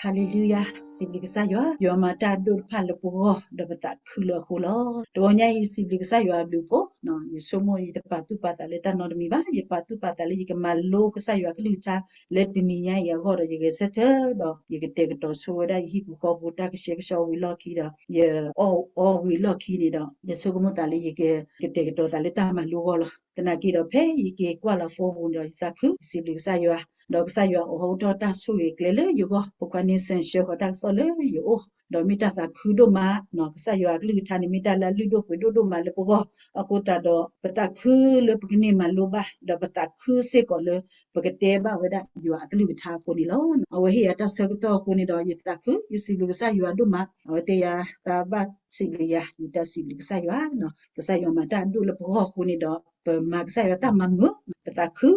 ဟါလ့လူယၤ, စံးဘျုးကစၢ်ယွၤ, ယွၤမၤတၢ်အဒိၣ်တဖၣ်လၢပဂီၢ် ဒီးပသးခုလၢအဃိလီၤ. တဂီၤညါအံၤ စံးဘျုးကစၢ်ယွၤအဘျုးအဖှိၣ်, ယဆိကမိၣ်ယတပာ်သူၣ်ပာ်သးလၢတၢ်နီတမံၤဘၣ်, ယပာ်သူၣ်ပာ်သးလၢယကမၤလိကစၢ်ယွၤကလုၢ်ကထါ လၢတနံၤညါအံၤအဂီၢ်ဒီး ယဂဲၤဆၢထၢၣ်ဒီး ယကတဲာ်ကတီၤဆိဝဲဒၣ်ယဟံၣ်ပူၤဃီပူၤ တၢ်ကဆှဲကဆှီဝံၤလီၢ်ခံဒီး ယအီၣ်ဝံၤလီၢ်ခံန့ၣ်ဒီး ယဆိကမိၣ်သးလၢယက ကတဲာ်ကတီၤသးလၢတၢ်မၤလိအဂီၢ်လီၤ. သနာ်က့ဒီး ဖဲယက့ၤကွၢ်လီၤ phone ပူၤန့ၣ်ဒီး ယသးခု ယစံးဘျုးကစၢ်ယွၤ, ဒီးကစၢ်ယွၤအိးထီၣ်တၢ်ဆိၣ်ဂ့ၤကျဲလၢယဂီၢ် ဖိခွါန့ဆၢၣ်ဆှၢဃီၤတၢ်ကစီၣ်လၢယအိၣ်, ဒီးမ့ၢ်တၢ်သးခုဒိၣ်မး, ကစၢ်ယွၤအကလုၢ်ကထါန့ၣ် မ့ၢ်တၢ်လၢအလုၢ်ဒိၣ်ပှ့ၤဒိၣ်ဒိၣ်မးလၢပဂီၢ်, အဃိသတးဒီး ပသးခုလၢပကန့ၢ်မၤလိဘၣ် ဒီးပသးခုစ့ၢ်ကီးလၢ ပကတဲဘၣ်ဝဲဒၣ်ယွၤအကလုၢ်ကထါအဃိန့ၣ်လီၤ. အဝဲဟ့ၣ်ယၤတၢ်ဆၢကတီၢ်အဃိန့ၣ်ဒီး ယသးခု ယစံးဘျုးကစၢ်ယွၤဒိၣ်မး, အဝဲတဲယၤ သးဘၣ်စံးဘျုးယၤ, ယတၢ်စံးဘျုးကစၢ်ယွၤ, ကစၢ်ယွၤမၤတၢ်အဒိၣ်လၢပဂီၢ်အဃိန့ၣ်ဒီး ပမၤကစၢ်ယွၤတၢ်မၤမုာ်, ပသးခု,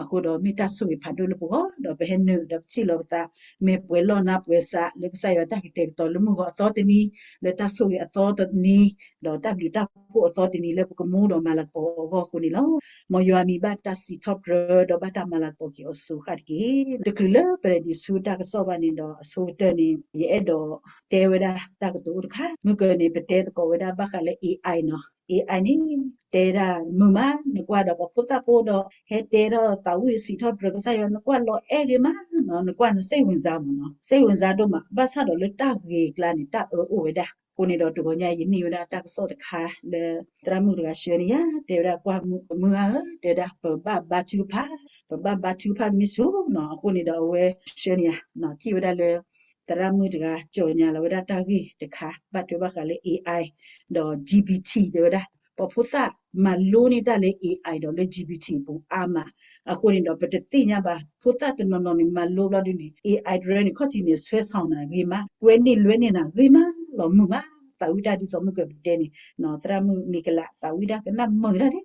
အဃိဒီးမ့ၢ်တၢ်ဆိၣ်ဂ့ၤဖးဒိၣ်လၢပဂီၢ်, ဒီးပဟဲနုာ်ဒီးပထံၣ်လီၤပသး မ့ၢ်ပှဲၤလီၢ်နါပှဲၤစး လၢကစၢ်ယွၤတၢ်ကတဲာ်ကတီၤလၢမုၢ်ဂီၤအသီတနံၤ, လၢတၢ်ဆိၣ်ဂ့ၤအသီတနံၤ, ဒီးတၢ်ဘျုးတၢ်ဖှိၣ်အသီတနံၤလၢပကမူဒီးမၤလၤကပီၤအဂီၢ်အဃိန့ၣ်လီၤ. မ်ယွၤမံၤဘၣ်တၢ်စံးထီၣ်ပတြၢၤ ဒီးဘၣ်တၢ်မၤလၤကပီၤက့ၤအီၤစိၤဃၣ်တက့ၢ်. တချုးလၢပလဲၤဒံးဆူတၢ်ကစီၣ်ဘၣ်န့ၣ်ဒီး အဆိကတၢၢ်န့ၣ် ယအဲၣ်ဒိးတဲဝဲဒၣ်တၢ်ကတိၤအိၣ်တခါ, မုၢ်ကၢၤန့ၣ် ပတဲသကိးဝဲဒၣ်ဘၣ်ဃးလၢ AI နီၤ, AI န့ၣ် တဲဒၣ်မုာ်မး, နကွၢ်ဒီးပှၤဖိသၣ်ဖိဒီး ဟဲတဲထီၣ်သးဝံၣ်စံးထီၣ်ပတြၢၤကစၢ်ယွၤ နကွၢ်လီၤအဲၣ်ဂ့ၤမး, နကွၢ်နစိတ်ဝင်စား မ့ၢ်နီၤ, စိတ်ဝင်စား ဒိၣ်မး, ဘၣ်ဆၣ်ဒီးလၢတၢ်ဂ့ၤအကျါန့ၣ် တၢ်အၢအိၣ်ဝဲဒၣ်. အဃိန့ၣ်ဒီးတဂီၤညါအံၤ ယန့ၢ်ဝဲဒၣ်တၢ်ကစီၣ်တခါလၢ သရၣ်မုၣ်တဂၤဆှၢန့ၢ်ယၤ, တဲဝဲဒၣ်ကွၢ်မုာ်ဧၢ, တဲဝဲဒၣ် ပဘၣ်ဘါထုကဖၣ်, ပဘၣ်ဘါထုကဖၣ်မ့ၢ်ဆူၣ်နီၤ. အဃိန့ၣ်ဒီးအဝဲဆှၢန့ၢ်ယၤ, ထံၣ်ဝဲဒၣ်လၢ သရၣ်မုၣ်တဂၤ ကၠီၣ်ညါလီၤဝဲဒၣ်တၢ်ဂ့ၢ်တခါ ဘၣ်ထွဲဘၣ်ဃးလၢ AI ဒီး GPT တဲဝဲဒၣ် ပှၤဖိသၣ်မၤလိန့ၢ်တၢ်လၢ AI ဒီးလၢ GPT အပူၤအါမး, အဃိန့ၣ်ဒီး ပတသ့ၣ်ညါဘၣ် ဖိသၣ်တနီၤနီၤန့ၣ် မၤလိဘျီဒုန့ၣ် AI တရၢန့ၣ် ခီၣ်ထံးန့ၣ် ဆွဲဆောင် နၤဂ့ၤမး, ကွဲန့ၢ်လွဲန့ၢ်နၤဂ့ၤမး, လီၤမုာ်မး, သးဝံၣ်တၢ်ဒ်သိးမုၢ်ကၢၤပတဲန့ၣ်, သရၣ်မုၣ်မ့ၢ်ကလး သးဝံၣ်တၢ်ကနၣ်မုာ်တၢ်ဒ်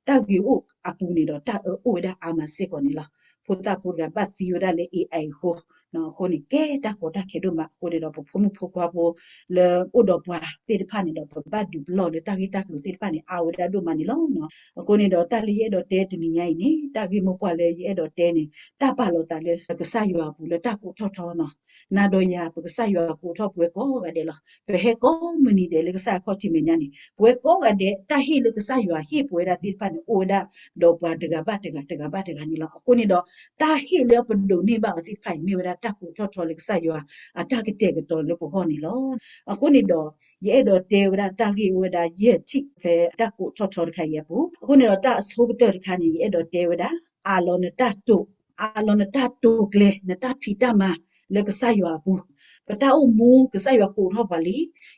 တၢ်ဂ့ၢ်အိၣ်အပူၤန့ၣ်ဒီး တၢ်အၢအိၣ်ဝဲဒၣ်အါမးစ့ၢ်ကီးန့ၣ်လီၤ. ဖိသၣ်ဖိတဂၤဘၣ်သံဝဲဒၣ်လၢ AI အဃိ, အဃိန့ၣ် ကဲတၢ်ကီတၢ်ခဲဒိၣ်မးအဃိန့ၣ်ဒီး ပဖိမုၣ်ဖိခွါဖိ လၢအိၣ်ဒီးပှၤသ့ၣ်တဖၣ်န့ၣ်ဒီး ပဘၣ်ဒုးပလီၢ်လၢတၢ်ဂ့ၢ်တၢ်ကျိၤသ့ၣ်တဖၣ်န့ၣ် အါဝဲဒၣ်ဒိၣ်မးန့ၣ်လီၤ. အဃိန့ၣ်ဒီး တၢ်လၢယအဲၣ်ဒိးတဲတနံၤညါအံၤန့ၣ် တၢ်ဂ့ၢ်မိၢ်ပှၢ်လၢယအဲၣ်ဒိးတဲန့ၣ် တၢ်ပာ်လီၤသးလၢကစၢ်ယွၤအပူၤလၢတၢ်ကိးထီၣ်ထီနီၤ. နၤဒီးယၤ ပကစၢ်ယွၤကိးထီၣ်ပဝဲကိးဂၤဒဲးလီၤ. ပဟဲကိးမုၢ်နံၤဒဲးလၢကစၢ်အခီၣ်ထံးမဲာ်ညါန့ၣ် ပဝဲကိးဂၤဒဲး တၢ်ဟ့ၣ်လၢကစၢ်ယွၤဟ့ၣ်ပဝဲဒၣ်သ့ၣ်တဖၣ်န့ၣ် အိၣ်ဝဲဒၣ်ဒီးပှၤတဂၤဘၣ်တဂၤ တဂၤဘၣ်တဂၤန့ၣ်လီၤ. အဃိန့ၣ်ဒီး တၢ်ဟ့ၣ်လၢပဒိးန့ၢ်ဘၣ်အီၤသ့ၣ်တဖၣ်အံၤ မ့ၢ်ဝဲဒၣ်တၢ်ကိးထီၣ်ထီလၢကစၢ်ယွၤအတၢ်ကတဲာ်ကတီၤလၢပဂီၢ်န့ၣ်လီၤ. အဃိန့ၣ်ဒီး ယအဲၣ်ဒိးတဲဝဲဒၣ်တၢ်ဂ့ၢ်အိၣ်ဝဲဒၣ်ယဲၢ်ထံၣ် ဖဲတၢ်ကိးထီၣ်ထီတခါအံၤအပူၤ. အဃိန့ၣ်ဒီး တၢ်အဆိကတၢၢ်တခါန့ၣ် ယအဲၣ်ဒိးတဲဝဲဒၣ် အးလီၤနတၢ်တိာ်, အးလီၤနတၢ်တိာ်ကျဲၤ နတၢ်ဖံးတၢ်မၤလၢကစၢ်ယွၤအပူၤ. ပတၢ်အိၣ်မူ ကစၢ်ယွၤကိးထီၣ်ပှၤလံ.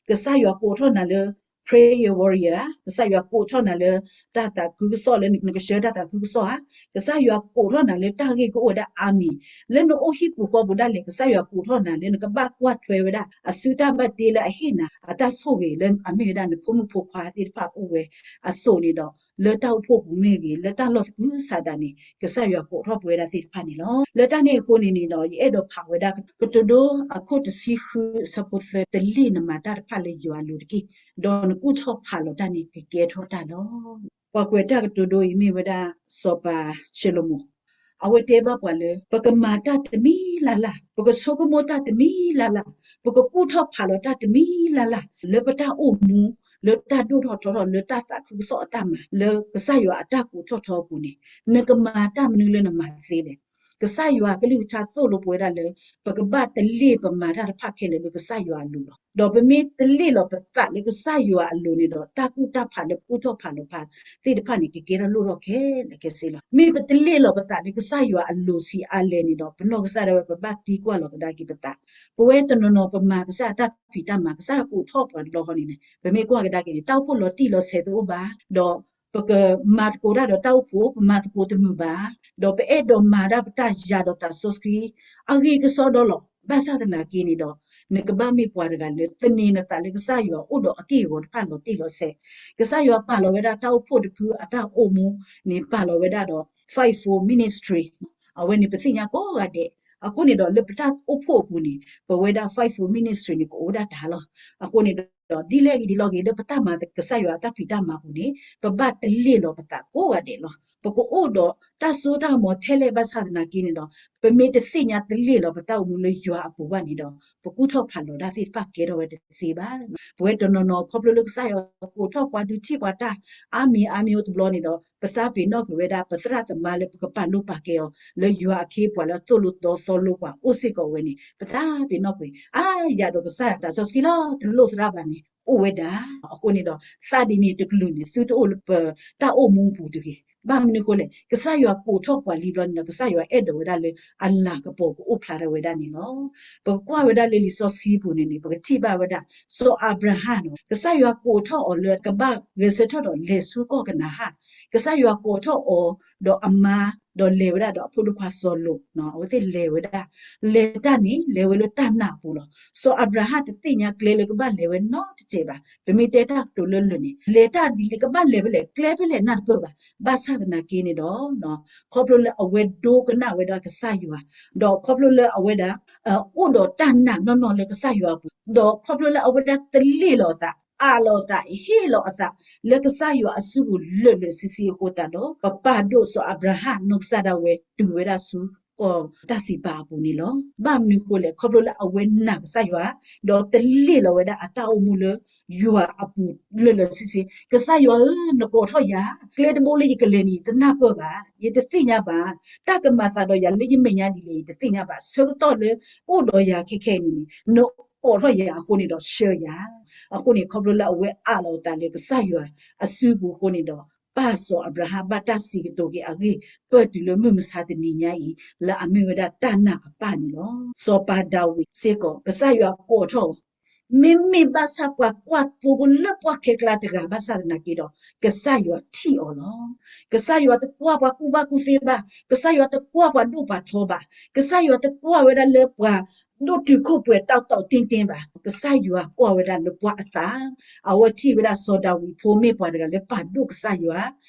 ကစၢ်ယွၤကိးထီၣ်နၤလၢ prayer warrior, ကစၢ်ယွၤကိးထီၣ်နၤလၢ တၢ်သးခုကစီၣ်လၢ နကဆှၢတၢ်သးခုကစီၣ်ဧါ. ကစၢ်ယွၤကိးထီၣ်နၤလၢတၢ်ဂ့ၢ်ကအိၣ်ဝဲဒၣ်အါမံၤ လၢနအိၣ်ဟံၣ်ပူၤဃီပူၤဒၣ်လဲာ် ကစၢ်ယွၤကိးထီၣ်နၤလၢနကဘၣ်ကွၢ်ထွဲဝဲဒၣ် အစုတၢ်ဘၣ်တ့လၢအဟ့ၣ်နၤ အတၢ်ဆိၣ်ဂ့ၤလၢအမ့ၢ်ဝဲဒၣ်နဖိမုၣ်ဖိခွါသ့ၣ်တဖၣ်အိၣ်ဝဲအသိးန့ၣ်ဒီး လၢတၢ်အိၣ်ဖှိၣ်ပူၤမ့ၢ်ဂ့ၤ လၢတၢ်လီၢ်သကုၤဆးဒးန့ၣ် ကစၢ်ယွၤကိးထီၣ်ပဝဲဒၣ်သ့ၣ်တဖၣ်န့ၣ်လီၤ. လၢတၢ်န့ၣ်အဃိန့ၣ်န့ၣ်ဒီး ယအဲၣ်ဒိးဖးဝဲဒၣ် ကတိၤဒိအခိၣ်တဆံဃုအဆၢဖိသၢ, တလ့ၣ်နမၤတၢ်တဖၣ်လၢယွၤအလိၤတက့ၢ်. ဒီးနကူၣ်ထီၣ်ဖးလီၤတၢ်န့ၣ် ကကဲထီၣ်တၢ်လီၤ. ပှၤကွဲးတၢ်ကတိၤဒိအံၤမ့ၢ်ဝဲဒၣ် စီၤပၤၡလိၤမိၤ, အဝဲတဲဘၣ်ပှၤလၢ ပကမၤတၢ်တမံၤလၢ်လၢ်, ပကဆိကမိၣ်တၢ်တမံၤလၢ်လၢ်, ပကကူၣ်ထီၣ်ဖးလီၤတၢ်တမံၤလၢ်လၢ် လၢပတၢ်အိၣ်မူ လၢတၢ်ဒိၣ်ထီၣ်ထီထီၣ် လၢတၢ်သးခုကစီၣ်အတၢ်မၤ လၢကစၢ်ယွၤအတၢ်ကိးထီၣ်ထီအပူၤန့ၣ် နကမၤတၢ်မနုၤလၢနမၤသ့လဲၣ်. ကစၢ်ယွၤကလုၢ်ကထါသိၣ်လိပဝဲဒၣ်လၢ ပကဘၣ်တလ့ၣ်ပမၤတၢ်တဖၣ်ခဲလၢာ်လၢကစၢ်ယွၤအလိၤလီၤ. ဒီးပမ့ၢ်တလ့ၣ်လီၤပသးလၢကစၢ်ယွၤအလိၤန့ၣ်ဒီး တၢ်ကူၣ်တၢ်ဖးလၢပကူၣ်ထီၣ်ဖးလီၤဖးသ့ၣ်တဖၣ်န့ၣ် ကကဲထီၣ်လိၣ်ထီၣ်ခဲလၢာ်ခဲဆ့လီၤ. မ့ၢ်ပတလ့ၣ်လီၤပသးလၢကစၢ်ယွၤအလိၤဆံးအါလဲၣ်န့ၣ်ဒီး ပနီၢ်ကစၢ်ဒၣ်ဝဲ ပဘၣ်သံကွၢ်လီၤကဒါက့ၤပသး. ပဝဲတနီၤနီၤပမၤကစၢ်အတၢ်ဖံးတၢ်မၤ ကစၢ်ယွၤကိးထီၣ်ပှၤတဘျီဃီန့ၣ်န့ၣ် ပမ့ၢ်ကွၢ်ကဒါက့ၤန့ၣ် တၢ်အိၣ်ဖှိၣ်လီၤတံၢ်လီၤဆဲးတအိၣ်ဘၣ်, ဒီး ပကမၤသကိးတၢ်ဒီးတၢ်အိၣ်ဖှိၣ် ပမၤသကိးတမုာ်ဘၣ်, ဒီးပအဲၣ်ဒိးမၤဒၣ်ပတၢ်ယၤဒီးသးစီဆှံ အဂ့ၢ်ကစီဒီလီၤ. ဘၣ်ဆၣ်သနာ်က့န့ၣ်ဒီး နကဘၣ်မ့ၢ်ပှၤတဂၤလၢသန့ၤနသးလၢကစၢ်ယွၤအိၣ်ဒီးအက့ၢ်အဂီၤတဖၣ်လီၤတံၢ်လီၤဆဲး. ကစၢ်ယွၤပာ်လီၤဝဲဒၣ်တၢ်အိၣ်ဖှိၣ်တဖုအတၢ်အိၣ်မူန့ၣ် ပာ်လီၤဝဲဒၣ်ဒီး fivefold ministry အဝဲန့ၣ်ပသ့ၣ်ညါကိးဂၤဒဲး. အဃိန့ၣ်ဒီးလၢပတၢ်အိၣ်ဖှိၣ်အပူၤန့ၣ် ပဝဲဒၣ် fivefold ministry န့ၣ် ကအိၣ်ဝဲဒၣ်တၢ်လီၤ. အဃိန့ၣ်ဒီး ဒီးဒ်လဲၣ်ဂ့ၤဒ်လဲၣ်ဂ့ၤ လၢပတၢ်မၤကစၢ်ယွၤအတၢ်ဖံးတၢ်မၤပူၤန့ၣ် ပဘၣ်တလ့ၣ်လီၤပသးကိးဂၤဒဲးလီၤ. ပကအိၣ်ဒီးတၢ်စိတၢ်ကမီၤထဲလဲၣ်ဘၣ်ဆၣ်သနာ်က့န့ၣ်ဒီး ပမ့ၢ်တသ့ၣ်ညါတလ့ၣ်လီၤပတၢ်အိၣ်မူလၢယွၤအပူၤဘၣ်န့ၣ်ဒီး ပကူၣ်ထီၣ်ဖးလီၤတၢ်သ့ၣ်တဖၣ်ကဲထီၣ်ဝဲတသ့ဘၣ်. ပဝဲတနီၤနီၤ ခီဖျိလၢကစၢ်ယွၤကိးထီၣ်ပှၤဒုးထံၣ်ပှၤတၢ်အါမံၤအါမံၤအိၣ်တဘျီန့ၣ်ဒီး ပသးပ့ၤနီၣ်ကွံာ်ဝဲဒၣ် ပသရၣ်သမါလၢပကပာ်ဒိၣ်ပာ်ကဲအီၤ လၢယွၤအခ့အပှၤလၢအသိၣ်လိသီသီလိပှၤအိၣ်စ့ၢ်ကီးဝဲန့ၣ် ပသးပ့ၤနီၣ်ကွံာ် အါယၤဒီးကစၢ်ယွၤတၢ်စီဆှံလီၤ တလိၣ်သရၣ်ဘၣ်န့ၣ် အိၣ်ဝဲဒၣ်. အဃိန့ၣ်ဒီး သးဒ်န့ၣ်တကလုာ်န့ၣ် သုတအိၣ်လၢပတၢ်အိၣ်မူပူၤတဂ့ၤ. ဘၣ်မနုၤအဃိလဲၣ်, ကစၢ်ယွၤကိးထီၣ်ပှၤလံဘျီန့ၣ်ဒီး ကစၢ်ယွၤအဲၣ်ဒိးဝဲဒၣ်လၢအလၤကပီၤကအိၣ်ဖျါထီၣ်ဝဲဒၣ်န့ၣ်လီၤ. ပကကွၢ်ဝဲဒၣ်လၢလံာ်စီဆှံပူၤန့ၣ်န့ၣ် ပကထံၣ်ဘၣ်ဝဲဒၣ် စီၤအၤဘြၤဟၣ်န့ၣ် ကစၢ်ယွၤကိးထီၣ်အီၤလၢကဘၣ်ဂဲၤဆၢထၢၣ်ဒီးလဲၤဆူကီၢ်ကနၤဧၣ်, ကစၢ်ယွၤကိးထီၣ်အီၤ ဒီးအမါ ဒီးလဲၤဝဲဒၣ်ဒီးအဖိဒိၣ်ခွါစီၤလိာ်, အဝဲသ့ၣ်လဲၤဝဲဒၣ်, လဲၤတၢ်န့ၣ် လဲၤဝဲလၢတၢ်နာ်အပူၤလီၤ. စီၤအၤဘြၤဟၣ်တသ့ၣ်ညါကျဲလၢကဘၣ်လဲၤဝဲနီတစဲးဘၣ်. ပမ့ၢ်တဲတၢ်ကတိၤလၢလၢာ်န့ၣ် လဲၤတၢ်ဒ်လဲၣ် ကဘၣ်လဲၤဖဲလဲၣ် ကျဲဖဲလဲၣ်နၢ်တပၢၢ်ဘၣ်. ဘၣ်ဆၣ်သနာ်က့န့ၣ်ဒီး ခီဖျိလၢအဝဲဒိကနၣ်ဝဲဒၣ်ကစၢ်ယွၤ, ဒီးခီဖျိလၢအဝဲဒၣ် အိၣ်ဒီးတၢ်နာ်နီၢ်နီၢ်လၢကစၢ်ယွၤအပူၤ, ဒီးခီဖျိလၢအဝဲဒၣ်တလ့ၣ်လီၤအသး အးလီၤအသး ဟ့ၣ်လီၤအသး လၢကစၢ်ယွၤအစုပူၤလၢာ်လၢာ်ဆ့ဆ့အဃိသတးဒီး ပပာ်ဒိၣ်စီၤအၤဘြၤဟၣ်နီၢ်ကစၢ်ဒၣ်ဝဲတုၤဝဲဒၣ်ဆူကီၢ်တၢ်စံးပာ်အပူၤန့ၣ်လီၤ. ဘၣ်မနုၤအဃိလဲၣ်, ခီဖျိလၢအဝဲနာ်ကစၢ်ယွၤ, ဒီးတလ့ၣ်လီၤဝဲဒၣ်အတၢ်အိၣ်မူလၢ ယွၤအပူၤလၢာ်လၢာ်ဆ့ဆ့, ကစၢ်ယွၤဧၢ, နကိးထီၣ်ယၤ, ကျဲတဘိလၢယကလဲၤန့ၣ် ယတနၢ်ပၢၢ်ဘၣ်, ယတသ့ၣ်ညါဘၣ်, တၢ်ကမၤသးဒီးယၤလၢယမဲာ်ညါဒ်လဲၣ် ယတသ့ၣ်ညါဘၣ်, ဆၢကတီၢ်လၢအိၣ်ဒီးယၤခဲခဲအံၤန့ၣ်န့ၣ် နကိးထီၣ်ယၤအဃိန့ၣ်ဒီးဆှၢယၤ. အဃိန့ၣ် ခီဖျိလၢအဝဲအးလီၤအသးလၢကစၢ်ယွၤအစုပူၤအဃိန့ၣ်ဒီး ပၢ်စီၤအၤဘြၤဟၣ်ဘၣ်တၢ်စံးကတိၤက့ၤအဂ့ၢ် ပၢၢ်တုၤလၢမုၢ်မဆါတနံၤညါအံၤ လၢအမ့ၢ်ဝဲဒၣ်တၢ်နာ်အပၢ်န့ၣ်လီၤ. စီၤပၤဒၤဝံးစ့ၢ်ကီး ကစၢ်ယွၤကိးထီၣ်အီၤ, မ့မ့ၢ်ဘၣ်ဆၣ်ပှၤကွၢ်သိဖိလၢပှၢ်ခဲကျါတဂၤဘၣ်ဆၣ်သနာ်က့ဒီး ကစၢ်ယွၤထံၣ်အီၤလီၤ. ကစၢ်ယွၤတကွၢ်ပှၤကူၣ်ဘၣ်ကူၣ်သ့ဘၣ်, ကစၢ်ယွၤတကွၢ်ပှၤဒိၣ်ပှၤထီဘၣ်, ကစၢ်ယွၤတကွၢ်ဝဲဒၣ်လၢပှၤဒိၣ်တုာ်ခိၣ်ပှဲၤတီတီတ့ၢ်တ့ၢ်ဘၣ်, ကစၢ်ယွၤကွၢ်ဝဲဒၣ်လၢပှၤအသး. အဝဲထံၣ်ဝဲဒၣ်စီၤဒၤဝံးဖိမ့ၢ်ပှၤတဂၤလၢပာ်ဒိၣ်ကစၢ်ယွၤ,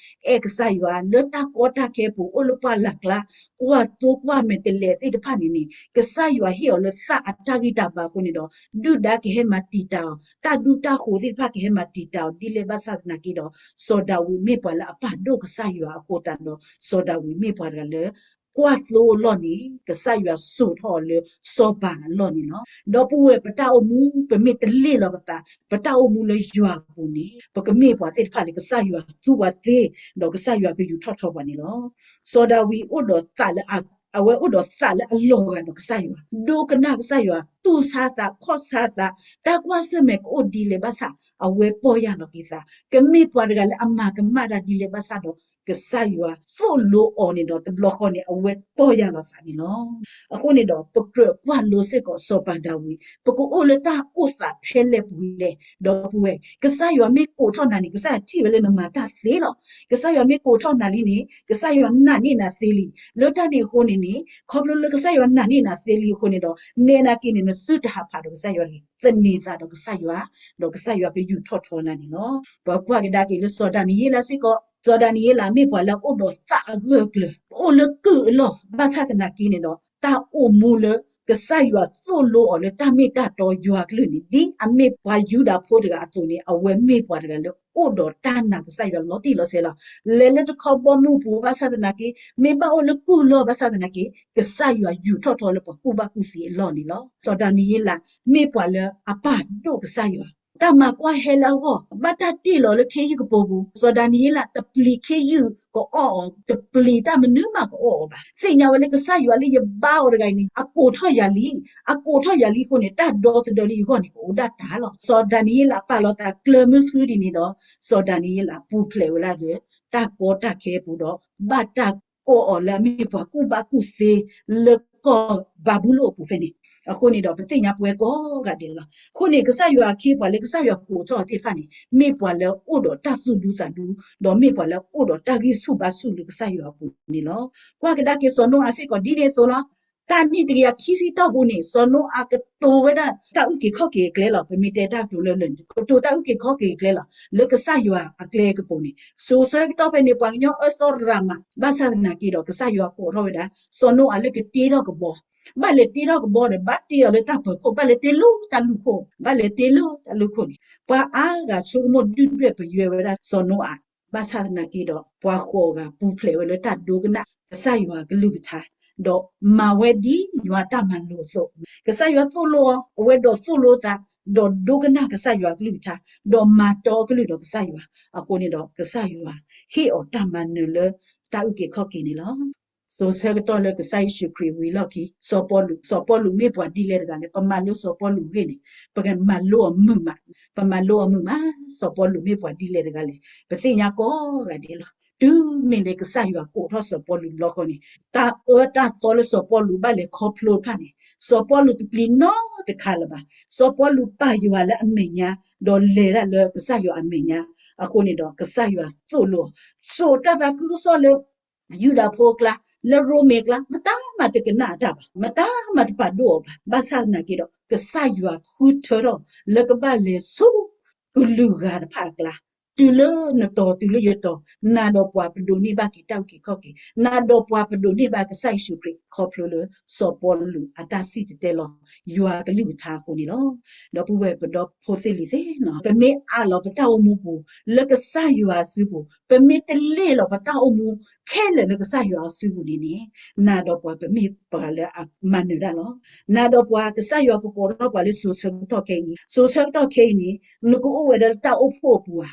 အဲၣ်ကစၢ်ယွၤလၢတၢ်ကီတၢ်ခဲပူၤ အိၣ်လၢပှၢ်လၢ်ကျါ, ကွၢ်သိကွၢ်မဲာ်တဲးလဲးသ့ၣ်တဖၣ်န့ၣ်န့ၣ် ကစၢ်ယွၤဟ့ၣ်အီၤလၢသးအတၢ်ဂံၢ်တၢ်ဘါအဃိန့ၣ်ဒီး ဒုၣ်ဒါကဟဲမၤတံာ်တာ်အီၤ, တၢ်ဒူတၢ်ဃိၤသ့ၣ်တဖၣ်ကဟဲမၤတံာ်တာ်အီၤ ဒ်လဲၣ်ဘၣ်ဆၣ်သနာ်က့ဒီး စီၤဒၤဝံးမ့ၢ်ပှၤလၢအပာ်ဒိၣ်ကစၢ်ယွၤအဃိသတးဒီး စီၤဒၤဝံးမ့ၢ်ပှၤတဂၤလၢ ကွၢ်သိအလီၢ်န့ၣ် ကစၢ်ယွၤစိာ်ထီၣ်အီၤလၢစီၤပၤအလီၢ်န့ၣ်လီၤ. ဒီပုၢ်ဝဲၢ် ပတၢ်အိၣ်မူ ပမ့ၢ်တလ့ၣ်လီၤပသး ပတၢ်အိၣ်မူလၢယွၤအပူၤန့ၣ် ပကမ့ၢ်ပှၤသ့ၣ်တဖၣ်လၢကစၢ်ယွၤသူပှၤသ့ ဒီးကစၢ်ယွၤကယူးထီၣ်ထီပှၤန့ၣ်လီၤ. စီၤဒၤဝံးအိၣ်ဒီးသးလၢအ အဝဲအိၣ်ဒီးသးလၢအလီၤဂာ်ဒီးကစၢ်ယွၤ, ဒိကနၣ်ကစၢ်ယွၤ, တူၢ်ဆါသး ခီၣ်ဆါသး, တၢ်ကွၢ်ဆၢၣ်မဲာ်ကအိၣ်ဒ်လဲၣ်ဘၣ်ဆၣ် အဝဲပီၢ်ယၢ်လီၤက့ၤသး, ကမ့ၢ်ပှၤတဂၤလၢအမၤကမၣ်တၢ်ဒ်လဲၣ်ဘၣ်ဆၣ်ဒီး ကစၢ်ယွၤသိၣ်လိအီၤန့ၣ်ဒီး တဘျီဃီန့ၣ် အဝဲပီၢ်ယၢ်လီၤသးန့ၣ်လီၤ. အဃိန့ၣ်ဒီး ပကြၢးကွၢ်လိစ့ၢ်ကီးစီၤပၤဒၤဝံး, ပကအိၣ်လၢတၢ်အိၣ်သးဖဲလဲၣ်ပူၤလဲၣ်, ဒီပုၢ်ဝဲၢ်, ကစၢ်ယွၤမ့ၢ်ကိးထီၣ်နၤန့ၣ် ကစၢ်ယွၤထံၣ်ဝဲလၢနမၤတၢ်သ့လီၤ. ကစၢ်ယွၤမ့ၢ်ကိးထီၣ်နၤလံန့ၣ် ကစၢ်ယွၤနာ်န့ၢ်နၤသ့လံ. လၢတၢ်န့ၣ်အဃိန့ၣ်န့ၣ် ခီဖျိလၢကစၢ်ယွၤနာ်န့ၢ်နၤသ့လံအဃိန့ၣ်ဒီး နဲနာ်က့န့ၣ် နသုတဟးဖးဒီးကစၢ်ယွၤတဂ့ၤ, သန့ၤသးဒီးကစၢ်ယွၤ, ဒီးကစၢ်ယွၤကယူးထီၣ်ထီနၤန့ၣ်လီၤ. ပကွၢ်ကဒါက့ၤလၢစီၤဒၤနံးယ့လးစ့ၢ်ကီး, စီၤဒၤနံးယ့လးမ့ၢ်ပှၤလၢအအိၣ်ဒီးသးအဂၢၢ်အကျၢၤ, အိၣ်လၢကုၢ်အလီၢ်, ဘၣ်ဆၣ်သနာ်က့န့ၣ်ဒီး တၢ်အိၣ်မူလၢ ကစၢ်ယွၤသိၣ်လိအီၤလၢတၢ်မ့ၢ်တၢ်တီယွၤအကလုၢ်န့ၣ် ဒ်အမ့ၢ်ပှၤယူဒၤဖိတဂၤအသိးန့ၣ် အဝဲမ့ၢ်ပှၤတဂၤလၢအိၣ်ဒီးတၢ်နာ်ကစၢ်ယွၤလီၤတံၢ်လီၤဆဲးလီၤ. လဲၤလၢတခီဘီမုၢ်ပူၤဘၣ်ဆၣ်သနာ်က့, မ့ၢ်ဘၣ်အိၣ်လၢကုၢ်အလီၢ်ဘၣ်ဆၣ်သနာ်က့, ကစၢ်ယွၤယူးထီၣ်ထီလၢပှၤကူၣ်ဘၣ်ကူၣ်သ့အလီၢ်န့ၣ်လီၤ. စီၤဒၤနံးယ့လး မ့ၢ်ပှၤလၢအပာ်ဒိၣ်ကစၢ်ယွၤ, တၢ်မၤကွၢ်ဟဲလၢအဂီၢ်, ဘၣ်တၢ်တ့ၢ်လီၤလၢခ့ယုၢ်ကပိာ်ပူၤ, စီၤဒၤနံးယ့လးတပျံၤခ့ယုၢ်ကအီၣ်အီၤ, တပျံၤတၢ်မနုၤမးကအီၣ်အီၤဘၣ်. သ့ၣ်ညါဝဲလၢကစၢ်ယွၤလၢယဘါအီၤတဂၤအံၤန့ၣ် အကိးထီၣ်ယၤလံ, အကိးထီၣ်ယၤလံအဃိန့ၣ် တၢ်ဒီသဒၢလၢယဂီၢ်န့ၣ် ကအိၣ်ဒၣ်တၢ်လီၤ. စီၤဒၤနံးယ့လးပာ်လီၤသးကျၢၤမုဆှုဒ်န့ၣ်ဒီး စီၤဒၤနံးယ့လးပူၤဖျဲးဝဲဒၣ်လၢ တၢ်ကီတၢ်ခဲအပူၤဒီး ဘၣ်တၢ်ကိးအီၤလၢအမ့ၢ်ပှၤကူၣ်ဘၣ်ကူၣ်သ့လၢကီၢ်ဘၤဘူလိၣ်အပူၤဖဲန့ၣ်. အဃိန့ၣ်ဒီး ပသ့ၣ်ညါပဝဲကိးဂၤဒဲးလီၤ. အဃိန့ၣ် ကစၢ်ယွၤအခ့အပှၤလၢကစၢ်ယွၤကိးထီၣ်အီၤသ့ၣ်တဖၣ်န့ၣ် မ့ၢ်ပှၤလၢအိၣ်ဒီးတၢ်သူၣ်ဒူသးဒူ, ဒီးမ့ၢ်ပှၤလၢအိၣ်ဒီးတၢ်ဂံၢ်ဆူၣ်ဘါဆူၣ်လၢကစၢ်ယွၤအပူၤန့ၣ်လီၤ. ကွၢ်ကဒါက့ၤစီၤနိအၤစ့ၢ်ကီးဒ်န့ၣ်အသိးလီၤ. တၢ်နံၣ်တကယၤခံဆံတီၢ်ပူၤန့ၣ် စီၤနိအၤကတိၤဝဲဒၣ်တၢ်အုၣ်က့ၤခီၣ်က့ၤအကျဲလီၤ. ပမ့ၢ်တဲတၢ်ကတိၤလၢလၢာ်န့ၣ် ကတိၤတၢ်အုၣ်က့ၤခီၣ်က့ၤအကျဲလီၤ. လၢကစၢ်ယွၤအကျဲကပူၤန့ၣ် စိၤဆၢကတီၢ်ဖဲန့ၣ် ပှၤကညီအၢသီရၤမး, ဘၣ်ဆၣ်သနာ်က့ဒီး ကစၢ်ယွၤကိးထီၣ်ဝဲဒၣ် စီၤနိအၤလၢကတ့ထီၣ်ကဘီ, ဘၣ်လဲၤတ့ထီၣ်ကဘီဒီး ဘၣ်တ့အီၤလၢတၢ်ပၢၤခိၣ်, ဘၣ်လဲၤတ့လၢတၢ်လူၢ်ခိၣ်, ဘၣ်လဲၤတ့လၢတၢ်လူၢ်ခိၣ်န့ၣ် ပှၤအါဂၤဆိကမိၣ်ဒုၣ်ဒွဲၣ်ပယွဲဝဲဒၣ်စီၤနိအၤ, ဘၣ်ဆၣ်သနာ်က့ဒီး ပှၤဃိးဂၤပူၤဖျဲးဝဲလၢတၢ်ဒိကနၣ်ကစၢ်ယွၤကလုၢ်ကထါ, ဒီးမၤဝဲဒ်ယွၤတၢ်မၤလိာ်အသိး, ကစၢ်ယွၤသိၣ်လိအီၤ, အဝဲဒိးသိၣ်လိအသး, ဒီးဒိကနၣ်ကစၢ်ယွၤကလုၢ်ကထါ, ဒီးမၤတီအကလုၢ်ဒီးကစၢ်ယွၤ, အဃိန့ၣ်ဒီး ကစၢ်ယွၤဟ့ၣ်အီၤတၢ်မၤနၢၤလၢတၢ်အုၣ်က့ၤခီၣ်က့ၤန့ၣ်လီၤ. စိၤဆၢကတီၢ်လၢကစၢ်ယ့ၣ်ၡူးခရံာ်ဝံၤလီၢ်ခံ စီၤပီလူး, စီၤပီလူးမ့ၢ်ပှၤဒ်လဲၣ်တဂၤလဲၣ်, ပမၤလိစီၤပီလူးအဂ့ၢ်န့ၣ် ပကမၤလိအီၤမုာ်မး, ပမၤလိအီၤမုာ်မး, စီၤပီလူးမ့ၢ်ပှၤဒ်လဲၣ်တဂၤလဲၣ်, ပသ့ၣ်ညါကိးဂၤဒဲးလီၤ. တုၤမ့ၢ်လၢကစၢ်ယွၤကိးထီၣ်စီၤပီလူးဘျီဃီန့ၣ် တၢ်အၢတၢ်သီလၢစီၤပီလူးဘၣ်လဲၤခီဖျိတဖၣ်န့ၣ် စီၤပီလူးတပျံၤနီတခါလၢၤဘၣ်. စီၤပီလူးပာ်ယွၤလၢအမဲာ်ညါ, ဒီးလဲၤဒၣ်လၢကစၢ်ယွၤအမဲာ်ညါ, အဃိန့ၣ်ဒီးကစၢ်ယွၤသိၣ်လိအီၤ, စိာ်တၢ်သးခုကစီၣ်လၢ ယူဒၤဖိအကျါ, လၢရိမ့ၤအကျါ, မတၤမၤတကနၣ်အတၢ်ဘၣ်, မတၤမၤတပာ်ဒိၣ်အီၤဘၣ်. ဘၣ်ဆၣ်သနာ်က့ဒီး ကစၢ်ယွၤဃုထၢထီၣ်လၢကဘၣ်လဲၤဆူကလုာ်ဂၤတဖၣ်အကျါ, တုၤလၢနတီၤတုၤလၢယတီၤ, နၤဒီးပှၤပဒိးန့ၢ်ဘၣ်က့ၤတၢ်အုၣ်က့ၤခီၣ်က့ၤ, နၤဒီးပှၤပဒိးန့ၢ်ဘၣ်ကစၢ်ယ့ၣ်ၡူးခရံာ် ခီဖျိလၢစီၤပီလူးအတၢ်စံၣ်တဲၤတဲလီၤ ယွၤကလုၢ်ကထါအဃိန့ၣ်လီၤ. ဒီပုၢ်ဝဲၢ်ပဒီဖိသ့ၣ်လံၤသ့ၣ်, ပမ့ၢ်အးလီၤပတၢ်အိၣ်မူပူၤ လၢကစၢ်ယွၤအစုပူၤ, ပမ့ၢ်တလ့ၢ်လီၤပတၢ်အိၣ်မူခဲလၢာ်လၢကစၢ်ယွၤအစုပူၤန့ၣ်န့ၣ်, နၤဒီးပှၤပမ့ၢ်ပှၤလၢအမၤနၢၤတၢ်လီၤ. နၤဒီးပှၤ ကစၢ်ယွၤကကိးထီၣ်ပှၤလၢစိၤဆၢကတီၢ်ခဲအံၤ, စိၤဆၢကတီၢ်ခဲအံၤန့ၣ် နကအိၣ်ဝဲဒၣ်လၢတၢ်အိၣ်ဖှိၣ်အပူၤဧါ,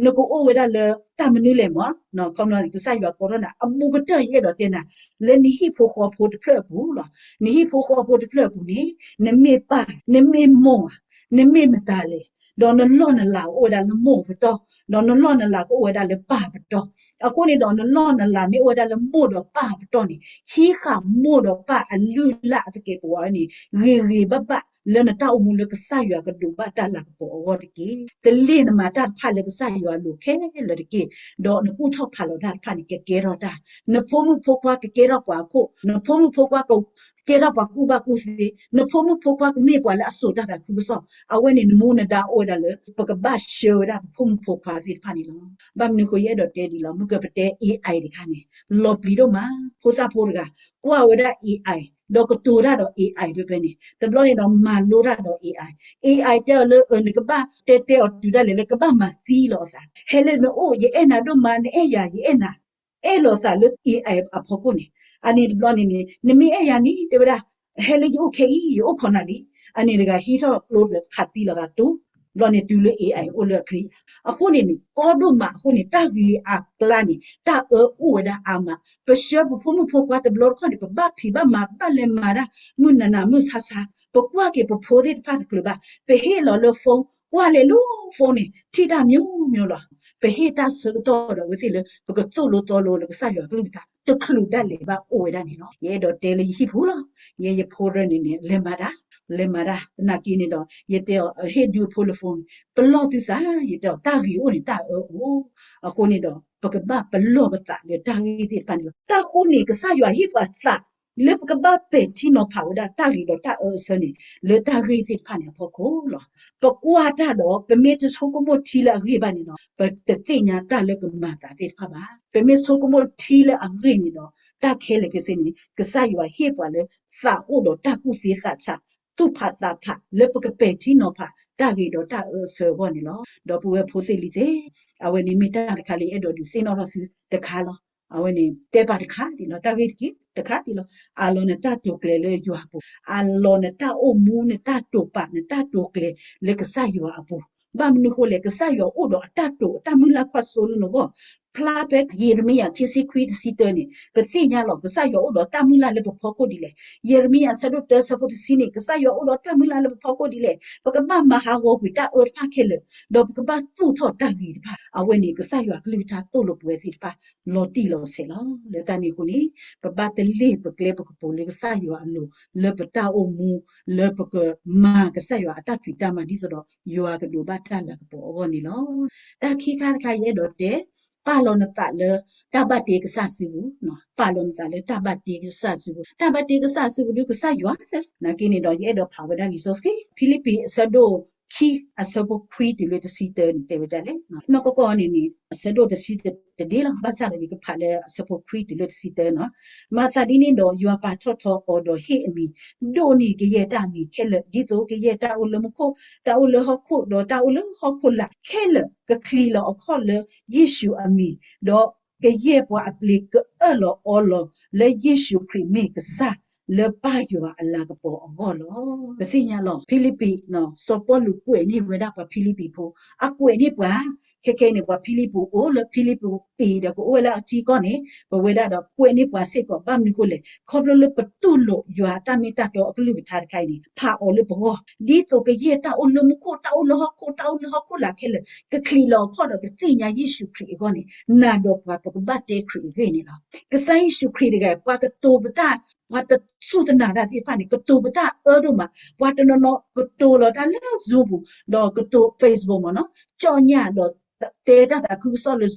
နကအိၣ်ဝဲဒၣ်လၢတၢ်မနုၤလဲၣ်မး, ခီဖျိန့ၣ် ကစၢ်ယွၤကိးထီၣ်နၤ အဘူးကတၢၢ် ယအဲၣ်ဒိးတဲနၤ လၢနဟံၣ်ဖိဃီဖိတဖျၢၣ်အပူၤလီၤ. နဟံၣ်ဖိဃီဖိတဖျၢၣ်အပူၤန့ၣ် နမ့ၢ်ပၢ်, နမ့ၢ်မိၢ်ဧါ, နမ့ၢ်မတၤလဲၣ်, ဒီးနလီၢ်နလၤအိၣ်ဝဲဒၣ်လၢမိၢ်ပတီၢ်, ဒီးနလီၢ်နလၤကအိၣ်ဝဲဒၣ်လၢပၢ်ပတီၢ်. အဃိန့ၣ်ဒီး နလီၢ်နလၤမ့ၢ်အိၣ်ဝဲဒၣ်လၢမိၢ်ဒီးပၢ်ပတီၢ်န့ၣ်, ဟံးဃာ်မိၢ်ဒီးပၢ်အလုၢ်အလၢ်အသကဲးပဝးန့ၣ် ဂ့ၤဂ့ၤဘၣ်ဘၣ် လၢနတၢ်အိၣ်မူလၢကစၢ်ယွၤကဒိးဘၣ်တၢ်လၤကပီၤအဂီၢ်တက့ၢ်. တလ့ၢ်နမၤတၢ်တဖၣ်လၢကစၢ်ယွၤအလိၤခဲလၢာ်တက့ၢ်. ဒီးနကူၣ်ထီၣ်ဖးလီၤတၢ်တဖၣ်န့ၣ် ကကဲထီၣ်တၢ်, နဖိမုၣ်ဖိခွါကကဲထီၣ်ပှၤအခိၣ်, နဖိမုၣ်ဖိခွါကကဲထီၣ်ပှၤကူၣ်ဘၣ်ကူၣ်သ့, နဖိမုၣ်ဖိခွါကမ့ၢ်ပှၤလၢအစိာ်တၢ်သးခုကစီၣ်, အဝဲန့ၣ်နမူနဒါအိၣ်ဝဲဒၣ်လၢ ပကဘၣ်ဆှၢဝဲဒၣ်ပဖိမုၣ်ဖိခွါသ့ၣ်တဖၣ်န့ၣ်လီၤ. ဘၣ်မနုၤဃိ ယအဲၣ်ဒိးတဲဒ်လီၤ, မုၢ်ကပတဲ AI တခါန့ၣ် လီၤပျံၤဒိၣ်မး, ဖိသၣ်ဖိတဂၤ ကွၢ်ဝဲဒၣ် AI ဒီးကတိၤတၢ်ဒီး AI ဖဲဖဲန့ၣ်, တဘျီန့ၣ်ဒီးမၤလိတၢ်ဒီး AI, AI တဲအီၤလၢ နကဘၣ်တဲတဲအီၤတုၤဒၣ်လဲာ်လၢကဘၣ်မၤသံလီၤအသး, ဟဲလၢနအိၣ် ယအဲၣ်နၤဒိၣ်မး, နအဲၣ်ယၤ ယအဲၣ်နၤ, အဲၣ်လီၤသးလၢ AI အဖီခိၣ်န့ၣ်, အန့ၣ်တဘျီန့ၣ်န့ၣ် နမ့ၢ်အဲၣ်ယၤန့ၣ် တဲဝဲဒၣ်, ဟဲလၢယအိၣ်ခဲအံၤ ယအိၣ်ခိးနၤလံ, အန့ၣ်တဂၤဟံးထီၣ်ကျိဒီးခးသံလီၤသးတူ, ဘျီန့ၣ်တုၤလၢ AI အိၣ်လၢအချံ, အဃိန့ၣ်န့ၣ် ကီဒိၣ်မးအဃိန့ၣ် တၢ်ဂ့ၤအကျါန့ၣ် တၢ်အၢအိၣ်ဝဲဒၣ်အါမး, ပဆှၢပဖိမုၣ်ဖိခွါတဘျီတခီၣ်န့ၣ် ပဘၣ်ဖံးဘၣ်မၤ ဘၣ်လဲၤမၤတၢ် မုၢ်နၤနၤမုၢ်ဆါဆါ, ပကွၢ်က့ၤပဖိသ့ၣ်တဖၣ်တချုးဘၣ်, ပဟ့ၣ်လီၤလၢ phone, ကွၢ်လဲၤလၢ phone န့ၣ် ထံၣ်တၢ်မျိုးမျိုးလီၤ. ပဟ့ၣ်တၢ်ဆၢကတီၢ်ဒီးအဝဲသ့ၣ်လၢ ပကသိၣ်လိသီလိလၢကစၢ်ယွၤကလုၢ်ကထါ တချုးဒၣ်လဲာ်ဘၣ်အိၣ်ဝဲဒၣ်န့ၣ်လီၤ. ယအဲၣ်ဒိးတဲလၢယဟံၣ်ပူၤလီၤ. ယဲယဖိရၢန့ၣ်န့ၣ် လဲၤမၤတၢ်, လဲၤမၤတၢ် သနာ်က့န့ၣ်ဒီး ယတဲအီၤ ဟ့ၣ်ဒုးအဖိလၢ phone, ပလီၢ်သုသး, ယတဲအီၤ တၢ်ဂ့ၤအိၣ်န့ၣ် တၢ်အၢအိၣ်, အဃိန့ၣ်ဒီး ပကဘၣ်ပလီၢ်ပသးလၢတၢ်ဂ့ၢ်သ့ၣ်တဖၣ်န့ၣ်လီၤ. တၢ်ဃိန့ၣ် ကစၢ်ယွၤဟ့ၣ်ပှၤသး လၢပကဘၣ်ပဲာ်ထံနီၤဖးဝဲဒၣ်တၢ်ဂ့ၤဒီးတၢ်အၢအဆၢန့ၣ် လၢတၢ်ဂ့ၢ်သ့ၣ်တဖၣ်န့ၣ်အဖီခိၣ်လီၤ. ပကွၢ်တၢ်ဒီး ပမ့ၢ်တဆိကမိၣ်ထံလၢအဂ့ၢ်ဘၣ်န့ၣ်ဒီး ပတသ့ၣ်ညါတၢ်လၢကမၤသးသ့ၣ်တဖၣ်ဘၣ်. ပမ့ၢ်ဆိကမိၣ်ထံလၢအဂ့ၢ်န့ၣ်ဒီး တၢ်ခဲလၢာ်ခဲဆ့န့ၣ် ကစၢ်ယွၤဟ့ၣ်ပှၤလၢ သးအိၣ်ဒီးတၢ်ကူၣ်သ့သးဆး သူၣ်ဖးသးဖး လၢပကပဲာ်ထံနီၤဖးတၢ်ဂ့ၤဒီးတၢ်အၢအဆၢအဂီၢ်န့ၣ်လီၤ. ဒီပုၢ်ဝဲၢ်ဖိသ့ၣ်လံၤသ့ၣ်, အဝဲန့ၣ်မ့ၢ်တၢ်တခါလၢယအဲၣ်ဒိးဒုးသ့ၣ်နီၣ်ထီၣ်သုတခါလီၤ. အဝဲန့ၣ် တဲပာ်တခါဒံးလီၤ, တၢ်ဂ့ၢ်တက့ၢ် တခါဒံးလီၤ. အးလီၤနတၢ်တိာ်ကျဲၤလၢယွၤအပူၤ, အးလီၤနတၢ်အိၣ်မူ နတၢ်တိာ်ပာ် နတၢ်တိာ်ကျဲၤလၢကစၢ်ယွၤအပူၤ. ဘၣ်မနုၤဃိလဲၣ်, ကစၢ်ယွၤအိၣ်ဒီးအတၢ်တိာ်အတၢ်မုၢ်လၢ်ကွၢ်စိလၢနဂီၢ် ဖျါဖဲယံးရမံယၤခံဆံခွံတဆံတၢန့ၣ် ပသ့ၣ်ညါလီၤ ကစၢ်ယွၤအိၣ်ဒီးတၢ်မုၢ်လၢ်လၢပဖီခိၣ်ဒ်လဲၣ်. ယံးရမံယၤဆၢဒိၣ်တၢဆၢဖိတဆံန့ၣ် ကစၢ်ယွၤအိၣ်ဒီးတၢ်မုၢ်လၢ်လၢပဖီခိၣ်ဒ်လဲၣ်. ပကဘၣ်မၤဟးဂီၤကွံာ်တၢ်အၢတဖၣ်ခဲလၢာ်, ဒီးပကဘၣ်သူၣ်ထီၣ်တၢ်ဂ့ၤတဖၣ်. အဝဲန့ၣ် ကစၢ်ယွၤကလုၢ်ကထါသိၣ်လိပဝဲသ့ၣ်တဖၣ် လီၤတံၢ်လီၤဆဲးလီၤ. လၢတၢ်န့ၣ်အဃိန့ၣ် ပဘၣ်တလ့ၢ်ပကျဲပကပူၤလၢကစၢ်ယွၤအလိၤ လၢပတၢ်အိၣ်မူ လၢပကမၤကစၢ်ယွၤအတၢ်ဖံးတၢ်မၤဒ်သိးဒီး ယွၤကဒိးဘၣ်တၢ်လၤကပီၤအဂီၢ်န့ၣ်လီၤ. တၢ်ခံခါတခါယအဲၣ်ဒိးတဲ ပာ်လီၤနသးလၢတၢ်ဘၣ်တ့ကစၢ်စုပူၤ, ပာ်လီၤနသးလၢတၢ်ဘၣ်တ့ကစၢ်စုပူၤ, တၢ်ဘၣ်တ့ကစၢ်စုပူၤဒုးကစၢ်ယွၤသၢ. နာ်က့န့ၣ်ဒီး ယအဲၣ်ဒိးဖးဝဲဒၣ်လံာ်စီဆှံ ဖံလံးပံးအဆၢဒိၣ်ခံ အဆၢဖိခွံတုၤလၢတဆံတၢန့ၣ် တဲဝဲဒ်လဲၣ်. နီၢ်ကီၢ်ကီၢ်န့ၣ်န့ၣ် အဆၢဒိၣ်တဆံတဒ့လီၤ. ဘၣ်ဆၣ်ဒီးယကဖးလၢအဆၢဖိခွံတုၤလၢတဆံတၢနီၤ. မၤသးဒ်န့ၣ်ဒီး ယွၤပာ်ထီၣ်ထီအီၤဒီးဟ့ၣ်အမံၤ, ဒိၣ်န့ၢ်ကယဲၢ်တၢ်အမံၤခဲလၢာ်, ဒ်သိးကယဲၢ်တၢ်အိၣ်လၢမူခိၣ်, တၢ်အိၣ်လၢဟီၣ်ခိၣ်, ဒီးတၢ်အိၣ်လၢဟီၣ်ခိၣ်လာ်ခဲလၢာ် ကချံးလီၤအခီၣ်လၢယ့ၣ်ၡူးအမံၤ, ဒီးကယဲၢ်ပှၤအပျ့ၤကအၢၣ်လီၤအီလီၤလၢယ့ၣ်ၡူးခရံာ်မ့ၢ်ကစၢ် လၢပၢ်ယွၤအလၤကပီၤအဂီၢ်လီၤ. ပသ့ၣ်ညါလီၤ. ဖံလံးပံး စီၤပီလူးကွဲးန့ၢ်ဝဲဒၣ်ပှၤဖံလံးပံးဖိ, အကွဲးန့ၢ်ပှၤ, ခဲခဲအံၤန့ၣ် ပှၤဖံလံးပံးအိၣ်လၢဖံလံးပံးပံၤဒီး ကအိၣ်ဝဲလၢအထံကီၢ်န့ၣ် ပဝဲဒၣ်ဒီးကွဲးန့ၢ်ပှၤစ့ၢ်ကီး ဘၣ်မနုၤအဃိလဲၣ်, ခီဖျိလၢပတူၢ်လိာ်ယွၤအတၢ်မ့ၢ်တၢ်တီအကလုၢ်ကထါတခါအံၤန့ၣ် ဖးအီၤလၢပဂီၢ်, ဒ်သိးကယဲၢ်တၢ်အိၣ်လၢမူခိၣ်, တၢ်အိၣ်လၢဟီၣ်ခိၣ်, တၢ်အိၣ်လၢဟီၣ်ခိၣ်လာ်ခဲလၢာ် ကချံးလီၤအခီၣ်ဒီးကသ့ၣ်ညါယ့ၣ်ၡူးခရံာ်အဂီၢ်န့ၣ် နၤဒီးပှၤပကဘၣ်တဲခရံာ်အဂ့ၢ်န့ၣ်လီၤ. ကစၢ်ယ့ၣ်ၡူးခရံာ်တဂၤ ပှၤကတိၤပတၢ်, ပှၤတစူၢ်တနာ်တၢ်သ့ၣ်တဖၣ်န့ၣ် ကတိၤပတၢ်အၢဒိၣ်မး, ပှၤတနီၤနီၤကတိၤလီၤတၢ်လၢ Zoom ပူၤ, ဒီးကတိၤ Facebook မ့ၢ်နီၤ, ကၠီၣ်ညၣ်ဒီးတဲတၢ်သးခုကစီၣ်လၢ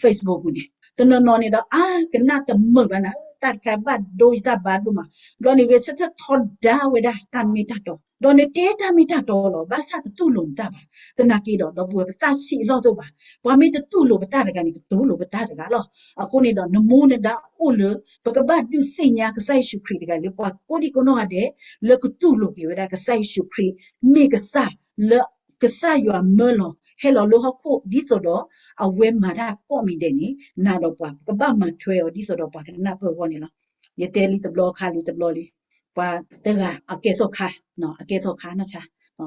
Facebook ပူၤန့ၣ် တနီၤနီၤန့ၣ်ဒီး အါ ကနၣ်တမုာ်ဘၣ်နၤ, တၢ်တခါဘၣ်ဒိယတၢ်ဘါဒိၣ်မး, ဘျီန့ၣ်ဂဲၤဆၢထၢၣ်ထီဒါဝဲဒၣ်တၢ်မ့ၢ်တၢ်တီ, ဒီးနတဲတၢ်မ့ၢ်တၢ်တီလီၤ, ဘၣ်ဆၣ်တတူၢ်လိာ်နတၢ်ဘၣ်. သနာ်က့ဒီး ဒီပုၢ်ဝဲၢ် ပသးဆံးအလီၢ်တအိၣ်ဘၣ်. ပှၤမ့ၢ်တတူၢ်လိာ်ပတၢ်တဂၤန့ၣ် ကတူၢ်လိာ်ပတၢ်တဂၤလီၤ. အဃိန့ၣ်ဒီး နမူနဒါအိၣ်လၢ ပကဘၣ်ဒုးသ့ၣ်ညါကစၢ်ယ့ၣ်ၡူးခရံာ်တဂၤလၢပှၤကိးဒံကိးနီၢ်ဂၤဒဲး လၢကတူၢ်လိာ်က့ၤဝဲဒၣ် ကစၢ်ယ့ၣ်ၡူးခရံာ်မ့ၢ်ကစၢ်လၢ ကစၢ်ယွၤမၢလီၤ ဟဲလီၤလၢဟီၣ်ခိၣ် ဒ်သိးဒီး အဝဲမၤတၢ်ကိးမံၤဒဲးန့ၣ် နၤဒီးပှၤ ပကဘၣ်မၤထွဲအီၤ ဒ်သိးဒီးပှၤကနၢ်ပၢၢ်အဂီၢ်န့ၣ်လီၤ. ယတဲလံတဘျီခါလံတဘျီလံ, ပှၤတဂၤအကဲသီခါ, အကဲသီခါနီၢ်ဆါ,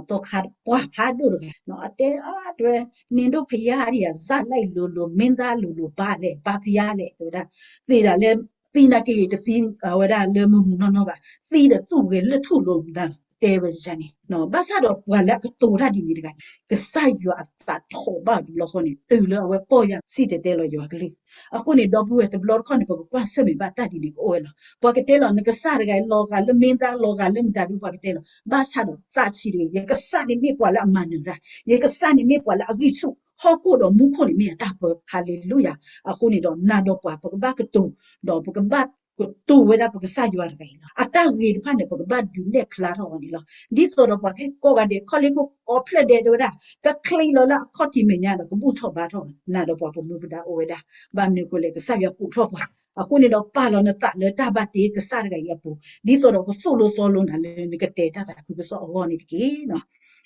သီခါပှၢ်ဖးဒိၣ်တဂၤ, အတဲအတဲဝဲ, နင်တို့ဘုရားတွေက ဇာတ်လိုက်လို့လို့ မင်းသားလို့လို့ ဘာလဲ ဘာဘုရားလဲ တဲဝဲဒၣ်, သ့ဒၣ်လဲၣ်, သံနာ်က့ၤတသံဝဲဒၣ်လၢမုာ်မုာ်နီၢ်နီၢ်ဘၣ်, သံဒီးသူၣ်ဂဲၤလၢထူၣ်လိာ်မတၤလီၤ တဲဝဲန့ၣ်, ဘၣ်ဆၣ်ဒီးပှၤလၢအကတိၤတၢ်ဒ်န့ၣ်တဂၤန့ၣ် ကစၢ်ယွၤအသးထီၣ်ဘၣ်တဘျီဃီန့ၣ် တုၤလၢအဝဲပီၢ်ယၢ်စံၣ်တဲၤတဲလီၤယွၤကလုၢ်. အဃိန့ၣ် ဒီပုၢ်ဝဲၢ် တဘျီတခီၣ်န့ၣ် ပကကွၢ်ဆၢၣ်မဲာ်ဘၣ်တၢ်ဒ်န့ၣ်ကအိၣ်ဝဲလီၤ. ပှၤကတဲလီၤ နကစၢ်တဂၤအံၤ လီၤဂာ်လၢမင်းသား လီၤဂာ်လၢမတၤဒုး ပှၤကတဲလီၤ, ဘၣ်ဆၣ်ဒီးသးဆံးတဂ့ၤ, ယကစၢ်န့ၣ်မ့ၢ်ပှၤလၢအမၤနၢၤတၢ်, ယကစၢ်န့ၣ်မ့ၢ်ပှၤလၢအဂံၢ်ဆူၣ်, ဟီၣ်ခိၣ်ဒီးမူခိၣ်န့ၣ်မ့ၢ်အတၢ်ပၢ, ဟၤလ့လူယၤ. အဃိန့ၣ်ဒီး နၤဒီးပှၤ ပကဘၣ်ကတိၤ, ဒီးပကဘၣ်ကတိၤဝဲဒၣ်ပကစၢ်ယွၤတဂၤအံၤလီၤ. အတၢ်ဂ့ၤတဖၣ်န့ၣ် ပကဘၣ်ဒုးနဲၣ်ဖျါထီၣ်အီၤန့ၣ်လီၤ. ဒ်သိးဒီးပှၤဟဲကိးဂၤဒဲး ခီလ့ၢ်ခိၣ်ကိးဖျၢၣ်ဒဲးတဲဝဲဒၣ်, ကချံးလီၤလၢအခီၣ်ထံးမဲာ်ညါဒီး ကဘူၣ်ထီၣ်ဘါထီၣ် နၤဒီးပှၤပမူပဒါအိၣ်ဝဲဒၣ်. ဘၣ်မနုၤအဃိလဲၣ်, ကစၢ်ယွၤကူၣ်ထီၣ်ပှၤ. အဃိန့ၣ်ဒီး ပာ်လီၤနသးလၢတၢ်ဘၣ်တ့ကစၢ်တဂၤအံၤအပူၤ, ဒ်သိးဒီးကသိၣ်လိသီလိနၤလၢနကတဲတၢ်သးခုကစီၣ်အဂီၢ်န့ၣ်တက့ၢ်.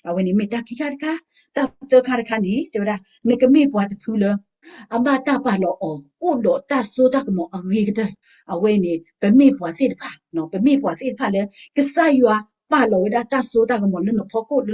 အဝဲန့ၣ်မ့ၢ်တၢ်ခံခါတခါ, တၢ်သၢခါတခါန့ၣ် တဲဝဲဒၣ်, နကမ့ၢ်ပှၤတဖုလၢ အဘၣ်တၢ်ပာ်လီၤအီၤ အိၣ်ဒီးတၢ်စိတၢ်ကမီၤအဂ့ၤကတၢၢ်. အဝဲန့ၣ် ပမ့ၢ်ပှၤသ့ၣ်တဖၣ်, ပမ့ၢ်ပှၤသ့ၣ်တဖၣ်လၢ ကစၢ်ယွၤပာ်လီၤဝဲဒၣ်တၢ်စိတၢ်ကမီၤလၢနဖီခိၣ်,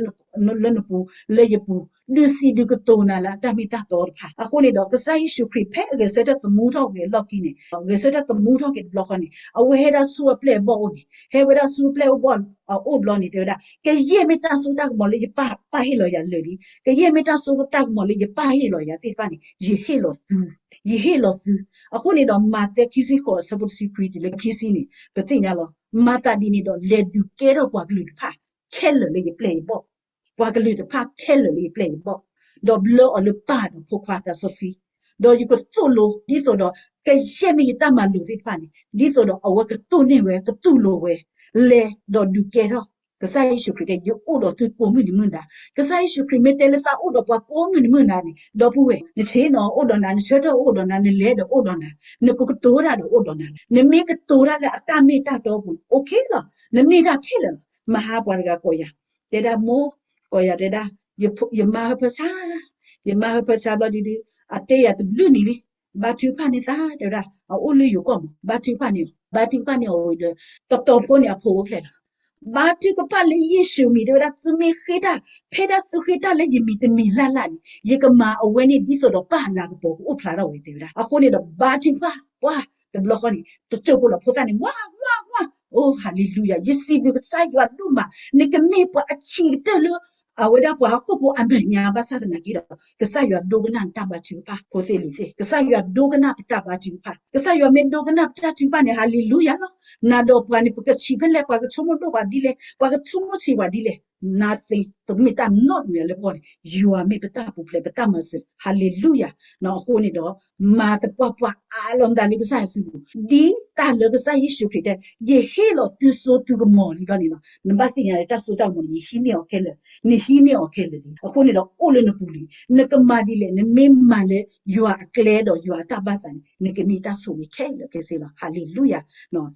လၢနပူၤ, လၢယပူၤ, ဒုးစံးဒုးကတိၤနၤလၢအတၢ်မ့ၢ်တၢ်တီတဖၣ်. အဃိန့ၣ်ဒီး ကစၢ်ယ့ၣ်ၡူးခရံာ် ဖဲအဂဲၤဆၢထၢၣ်သမူထီၣ်က့ၤအလီၢ်ခံန့ၣ်, ဂဲၤဆၢထၢၣ်သမူထီၣ်က့ၤတဘျီဃီန့ၣ် အဝဲဟဲဒၣ်ဆူအပျဲၢ်အဘီၣ်အိၣ်န့ၣ်, ဟဲဝဲဒၣ်ဆူအပျဲၢ်အဘီၣ်အအိၣ်ဘျီန့ၣ် တဲဝဲဒၣ်, ကယဲၢ်မ့ၢ်တၢ်စိတၢ်ကမီၤလၢယပၢ်ဟ့ၣ်လီၤယၤလၢာ်လံ, ကယဲၢ်မ့ၢ်တၢ်စိတၢ်ကမီၤလၢယပၢ်ဟ့ၣ်လီၤယၤသ့ၣ်တဖၣ်န့ၣ် ယဟ့ၣ်လီၤသု, ယဟ့ၣ်လီၤသု. အဃိန့ၣ်ဒီး မးသဲခံဆံဃိး အဆၢဖိတဆံခွံတုၤလၢခံဆံန့ၣ် ပသ့ၣ်ညါလီၤ. မၤသးဒ်န့ၣ်ဒီး လဲၤဒုးကဲထီၣ်ပှၤကလုာ်တဖၣ်ခဲလၢာ်လၢယပျဲၢ်ယဘီၣ်, ပှၤကလုာ်တဖၣ်ခဲလၢာ်လၢယပျဲၢ်ယဘီၣ်, ဒီးဘျၢအီၤလၢပၢ်ဒီးဖိခွါသးစီဆှံ, ဒီးယကသိၣ်လိ ဒ်သိးဒီး ကယဲၢ်မ့ၢ်ယတၢ်မၤလိာ်သ့ၣ်တဖၣ်န့ၣ် ဒ်သိးဒီးအဝဲကတိၢ်န့ၢ်ဝဲ ကတူၢ်လိာ်ဝဲ, လဲၤဒီးဒုးကဲထီၣ်. ကစၢ်ယ့ၣ်ၡူးခရံာ်တဲ ယအိၣ်ဒီးသုကိးမုၢ်နံၤမုၢ်နၤ. ကစၢ်ယ့ၣ်ၡူးခရံာ်မ့ၢ်တဲလၢသးအိၣ်ဒီးပှၤကိးမုၢ်နံၤမုၢ်နၤန့ၣ် ဒီပုၢ်ဝဲၢ်, နဆ့ၣ်နီၤ အိၣ်ဒီးနၤ, နဆၢထၢၣ်အိၣ်ဒီးနၤ, နလဲၤဒီးအိၣ်ဒီးနၤ, နကကတိၤတၢ်ဒီးအိၣ်ဒီးနၤလီၤ. နမ့ၢ်ကတိၤတၢ်လၢအတၢ်မ့ၢ်တၢ်တီအပူၤန့ၣ် OK လီၤ. နန့ၢ်တၢ်ခဲလၢာ်လီၤ. မဟါပှၤတဂၤကိးယၤ, တဲဒၣ်မိၢ်, ကိးယၤတဲဒၣ်, ယမါဟၢဖၢဆါ, ယမါဟၢဖၢဆါဘျီဒုဒု, အတဲယၤတဘျုးနံၤလံ, ဘါထုကဖၣ်န့ၢ်သး တဲဝဲဒၣ်, အအိၣ်လၢယိၤကီၢ်မး, ဘါထုကဖၣ်န့ၢ်အီၤ, ဘါထုကဖၣ်န့ၢ်အီၤဝံၤဒီး တတီၤဖိန့ၣ်အဖိအိၣ်ဖျဲၣ်လီၤ. ဘါထုကဖၣ်လၢယ့ၣ်ၡူးမံၤ တဲဝဲဒၣ်, သုမ့ၢ်ဃ့တၢ်, ဖဲဒၣ်သုဃ့တၢ်လၢယမံၤတမံၤလၢ်လၢ်န့ၣ် ယကမၤအဝဲန့ၣ်ဒ်သိးဒီးပၢ်အလၤကပီၤကအိၣ်ဖျါထီၣ်ဝဲ တဲဝဲဒၣ်. အဃိန့ၣ်ဒီး ဘါထုကဖၣ်, ပှၤတဘျီဃီန့ၣ် တစိၢ်ဖိလီၤဖိသၣ်န့ၣ် ဝါ, ဝါ, ဝါ, အိ ဟၤလ့လူယၤ, ယစံးဘျုးကစၢ်ယွၤဒိၣ်မး, နကမ့ၢ်ပှၤအဆံးကတၢၢ်လၢ အဝဲဒၣ်ပှၤဟီၣ်ခိၣ်ဖိအမဲာ်ညါ ဘၣ်ဆၣ်သနာ်က့ဒီး ကစၢ်ယွၤဒိကနၣ်နတၢ်ဘါထုကဖၣ် ဖိသ့ၣ်လံၤသ့ၣ်, ကစၢ်ယွၤဒိကနၣ်ပတၢ်ဘါထုကဖၣ်, ကစၢ်ယွၤမ့ၢ်ဒိကနၣ်ပတၢ်ထုကဖၣ်န့ၣ် ဟၤလ့လူယၤလီၤ. နၤဒီးပှၤန့ၣ် ပကဆံးဖဲလဲၣ်, ပှၤကဆိကမိၣ်ဒိၣ်ပှၤဒ်လဲၣ်, ပှၤကဆိကမိၣ်ဆံးပှၤဒ်လဲၣ်, nothing တမ့ၢ်တၢ်နီတမံၤလၢပဂီၢ်န့ၣ် ယွၤမ့ၢ်ပတၢ်ပူၤဖျဲး ပတၢ်မၤစၢၤ ဟါလ့လူယၤ. အဃိန့ၣ်ဒီး မၤသပှၢ်ပှၢ်အါလီၤနသးလၢကစၢ်ယွၤစုပူၤ ဒ်တၢ်လၢကစၢ်ယ့ၣ်ၡူးခရံာ်တဲ ယဟ့ၣ်လီၤသုစိသုကမီၤလံဘျီန့ၣ်လီၤ. နဘၣ်သ့ၣ်ညါလၢတၢ်စိတၢ်ကမီၤန့ၣ် ယဟံးန့ၢ်အီၤခဲလၢာ်, နဟံးန့ၢ်အီၤခဲလၢာ်လံ. အဃိန့ၣ်ဒီးအိၣ်လၢနပူၤလံ. နကမၤဒ်လဲၣ် နမ့ၢ်မၤလၢယွၤအကျဲဒီးယွၤအတၢ်ဘၣ်သးန့ၣ် နကန့ၢ်တၢ်ဆိၣ်ဂ့ၤခဲလၢာ်ခဲဆ့လီၤ. ဟါလ့လူယၤ.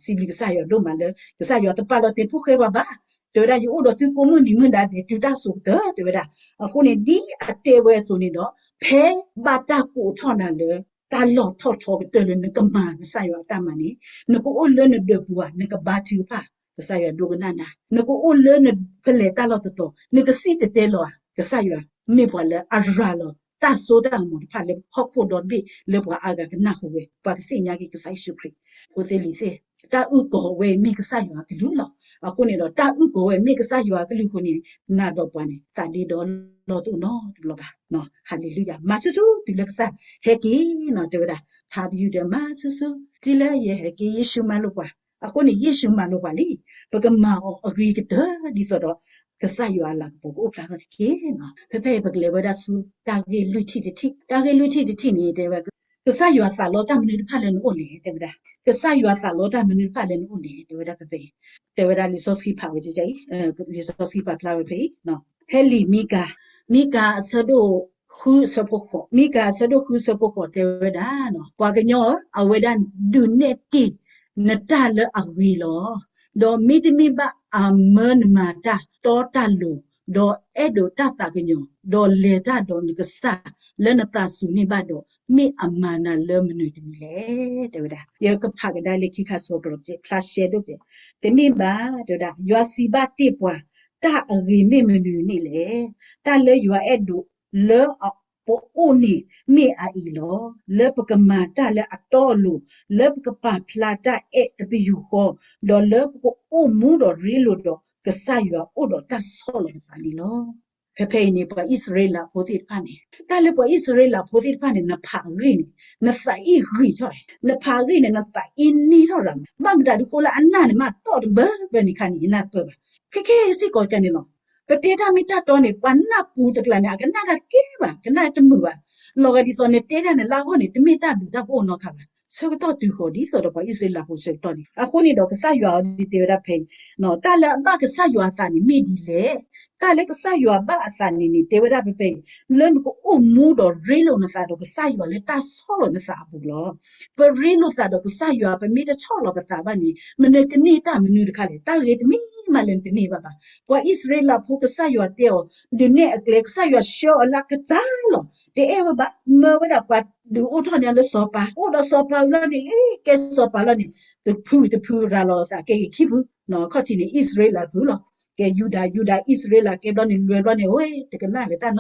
စံးဘျုးကစၢ်ယွၤဒိၣ်မးလၢ ကစၢ်ယွၤတပာ်လီၤတဲာ်ဖိဃဲပှၤဘၣ်. တဲဝဲဒၣ် ယအိၣ်ဒီးသုကိးမုၢ်နံၤမုၢ်ဒါဒဲးတုၤတၢ်စိၤကတၢၢ် တဲဝဲဒၣ်. အဃိန့ၣ် ဒ်အတဲဝဲအသိးန့ၣ်ဒီး ဖဲဘၣ်တၢ်ကိးထီၣ်နၤလၢ တၢ်လီၢ်ထီၣ်ထီကတၢၢ်လၢနကမၤကစၢ်ယွၤအတၢ်မၤန့ၣ် နကအိၣ်လၢနဒၢးပူၤဧါ နကဘါထုကဖၣ် ကစၢ်ယွၤဒိကနၣ်နၤ, နကအိၣ်လၢနကလဲၤတၢ်လီၢ်တတီၤ နကစံၣ်တဲၤတဲလီၤဧါ ကစၢ်ယွၤမ့ၢ်ပှၤလၢအရၤလီၤ တၢ်စိတၢ်ကမီၤတဖၣ်လၢဟီၣ်ခိၣ်ဒီတဘ့ၣ်လၢပှၤအါဂၤကနၢ်ဟူဝဲ ပှၤကသ့ၣ်ညါက့ၤကစၢ်ယ့ၣ်ၡူးခရံာ်. ဖိသ့ၣ်လံၤသ့ၣ်, တၢ်အုၣ်ကီၤဝဲအံၤမ့ၢ်ကစၢ်ယွၤအကလုၢ်လီၤ. အဃိန့ၣ်ဒီး တၢ်အုၣ်ကီၤဝဲအံၤမ့ၢ်ကစၢ်ယွၤအကလုၢ်အဃိန့ၣ် နၤဒီးပှၤန့ၣ် သးဒ့ဒီလီၤတအိၣ်နီတဘျီဘၣ်. ဟါလ့လူယၤ. မၤဆူၣ်ဆူၣ်တုၤလၢကစၢ်ဟဲက့ၤနီၤ တဲဝဲဒၣ် ထါတယုၢ်ဒီး မၤဆူၣ်ဆူၣ် တုၤလၢယဟဲက့ၤ ယ့ၣ်ၡူးမၤလိာ်ပှၤ. အဃိန့ၣ် ယ့ၣ်ၡူးမၤလိာ်ပှၤလံ. ပကမၤအီၤအဂ့ၤကတၢၢ်ဒ်သိးဒီး ကစၢ်ယွၤအလၤကပီၤကအိၣ်ဖျါထီၣ်တက့ၢ်နီၤ. ဖဲဖဲအံၤ ပကလဲၤဝဲဒၣ်ဆူတၢ်ဂ့ၢ်လွံၢ်ထံၣ်တထံၣ်, တၢ်ဂ့ၢ်လွံၢ်ထံၣ်တထံၣ်န့ၣ် တဲဝဲ ကစၢ်ယွၤသးလီတၢ်မနုၤတဖၣ်လၢနအိၣ်လဲၣ် တဲဝဲဒၣ်. ကစၢ်ယွၤသးလီတၢ်မနုၤတဖၣ်လၢနအိၣ်လဲၣ် တဲဝဲဒၣ်ဖဲဖဲအံၤ. တဲဝဲဒၣ်လံာ်စီဆှံဖးဝဲကဲအံၤ, လံာ်စီဆှံပာ်ဖျါဝဲဖဲအံၤ, ဖဲလံာ်မံကၤ, မံကၤအဆၢဒိၣ်ဃုအဆၢဖိဃိး, မံကၤအဆၢဒိၣ်ဃုအဆၢဖိဃိး တဲဝဲဒၣ်, ပှၤကညီဧၢ, အဝဲဒၣ်ဒုးနဲၣ်တ့ၢ်နတၢ်လၢအဂ့ၤလီၤ. ဒီးမ့တမ့ၢ်ဘၣ်အမၢနမၤတၢ်တီတၢ်လိၤ, ဒီးအဲၣ်ဒိးတၢ်သးကညီၤ, ဒီးလဲၤတၢ်ဒီးနကစၢ် လၢနသးစူၤန့ၢ်ဘၣ်ဒီး, မ့ၢ်အမၤနၤလၢမနုၤတမံၤလဲၣ် တဲဝဲဒၣ်. ယကဖးကဒါလၢခံခါဆၢကတီၢ် ဖျါရှဲဒိၣ်ကဲး, တမ့ၢ်ဘၣ် တဲဝဲဒၣ်, ယွၤစံးဘၣ်တ့ၢ်ပှၤ, တၢ်အဂ့ၤမ့ၢ်မနုၤန့ၣ်လဲၣ်. တၢ်လၢယွၤအဲၣ်ဒိးလၢပအိၣ်န့ၣ်မ့ၢ်အအံၤလီၤ. လၢပကမၤတၢ်လၢအတီအလိၤ, လၢပကပာ်ဖျါတၢ်အဲၣ်တပယူာ်ဃီ, ဒီးလၢပကအိၣ်မူဒီးရ့လိာ်ဒီးကစၢ်ယွၤအိၣ်ဒီးတၢ်ဆီၣ်လီၤပသးန့ၣ်လီၤ. ဖဲဖဲအံၤန့ၣ် ပှၤအံၣ်စရ့လးဖိသ့ၣ်တဖၣ်န့ၣ်, တၢ်လၢပှၤအံၣ်စရ့လးဖိသ့ၣ်တဖၣ်န့ၣ် နဖးအဂ့ၢ်န့ၣ် နသးအံၣ်ဂံၢ်ထီၣ်, နဖးအဂ့ၢ်န့ၣ် နသးအံၣ်န့ၢ်ထီၣ်ရၤမး, ဘၣ်မတၤဒုးဃိလၢအနၢ်န့ၣ် မ့ၢ်တီၣ်တဘၢဘၢန့ၣ်ခါန့ၣ် ယနၢ်တပၢၢ်ဘၣ်. ခဲခဲစ့ၢ်ကီးကန့ၣ်လီၤ. ပတဲတၢ်မ့ၢ်တၢ်တီန့ၣ် ပှၤနၢ်ပူၤတကျါန့ၣ် အကနၣ်တၢ်တကဲဘၣ်, ကနၣ်တမုာ်ဘၣ်. လီၤဂာ်ဒ်သိးနတဲတၢ်န့ၣ် လၢအဂီၢ်န့ၣ် တမ့ၢ်တၢ်ဘျုးတၢ်ဖှိၣ်နီတခါဘၣ်. ဆၢကတီၢ်တုၤဃီၤဒ်သိးဒီးပှၤအံၣ်စရ့လးဖိဆၢကတီၢ်န့ၣ်, အဃိန့ၣ်ဒီးကစၢ်ယွၤအံၤတဲဝဲဒၣ်ဖဲအံၤ, တၢ်လၢအဘၣ်ကစၢ်ယွၤအသးန့ၣ်မ့ၢ်ဒ်လဲၣ်. တၢ်လၢကစၢ်ယွၤဘၣ်အသးန့ၣ်န့ၣ် တဲဝဲဒၣ်ဖဲဖဲအံၤ, လၢနကအိၣ်မူဒီးရ့လိာ်နသးဒီးကစၢ်ယွၤလၢတၢ်ဆီၣ်လီၤနသးအပူၤလီၤ. ပရ့လိာ်သးဒီးကစၢ်ယွၤ ပမ့ၢ်တဆီၣ်လီၤပသးဘၣ်န့ၣ် မ့ၢ်နကန့ၢ်တၢ်မနုၤတခါလဲၣ်. တၢ်ဂ့ၤတမံၤမးလၢနတန့ၢ်ဘၣ်ဘၣ်. ပှၤအံၣ်စရ့လးဖိကစၢ်ယွၤတဲအီၤ, ဒုးနဲၣ်အကျဲ ကစၢ်ယွၤဆှၢအီၤလၢကစၢ်လီၤ. တအဲၣ်ဝဲဘၣ်, မၢဝဲဒၣ်ပှၤဒုးအိၣ်ထီၣ်န့ၢ်လၢစီၤပၤ, အိၣ်ဒီးစီၤပၤဝံၤလီၤန့ၣ် အ့ ကဲစီၤပၤလီၤန့ၣ်, တဖုတဖုရၤလီၤသးကဲဂ့ၤခံဖု, ခီၣ်ထံးန့ၣ် အံၣ်စရ့လးတဖုလီၤ. ကဲယူဒၤ, ယူဒၤ အံၣ်စရ့လး ကဲဘျီန့ၣ် လွဲၤဘျီန့ၣ် အိၣ် တကနၣ်လၢတၢ်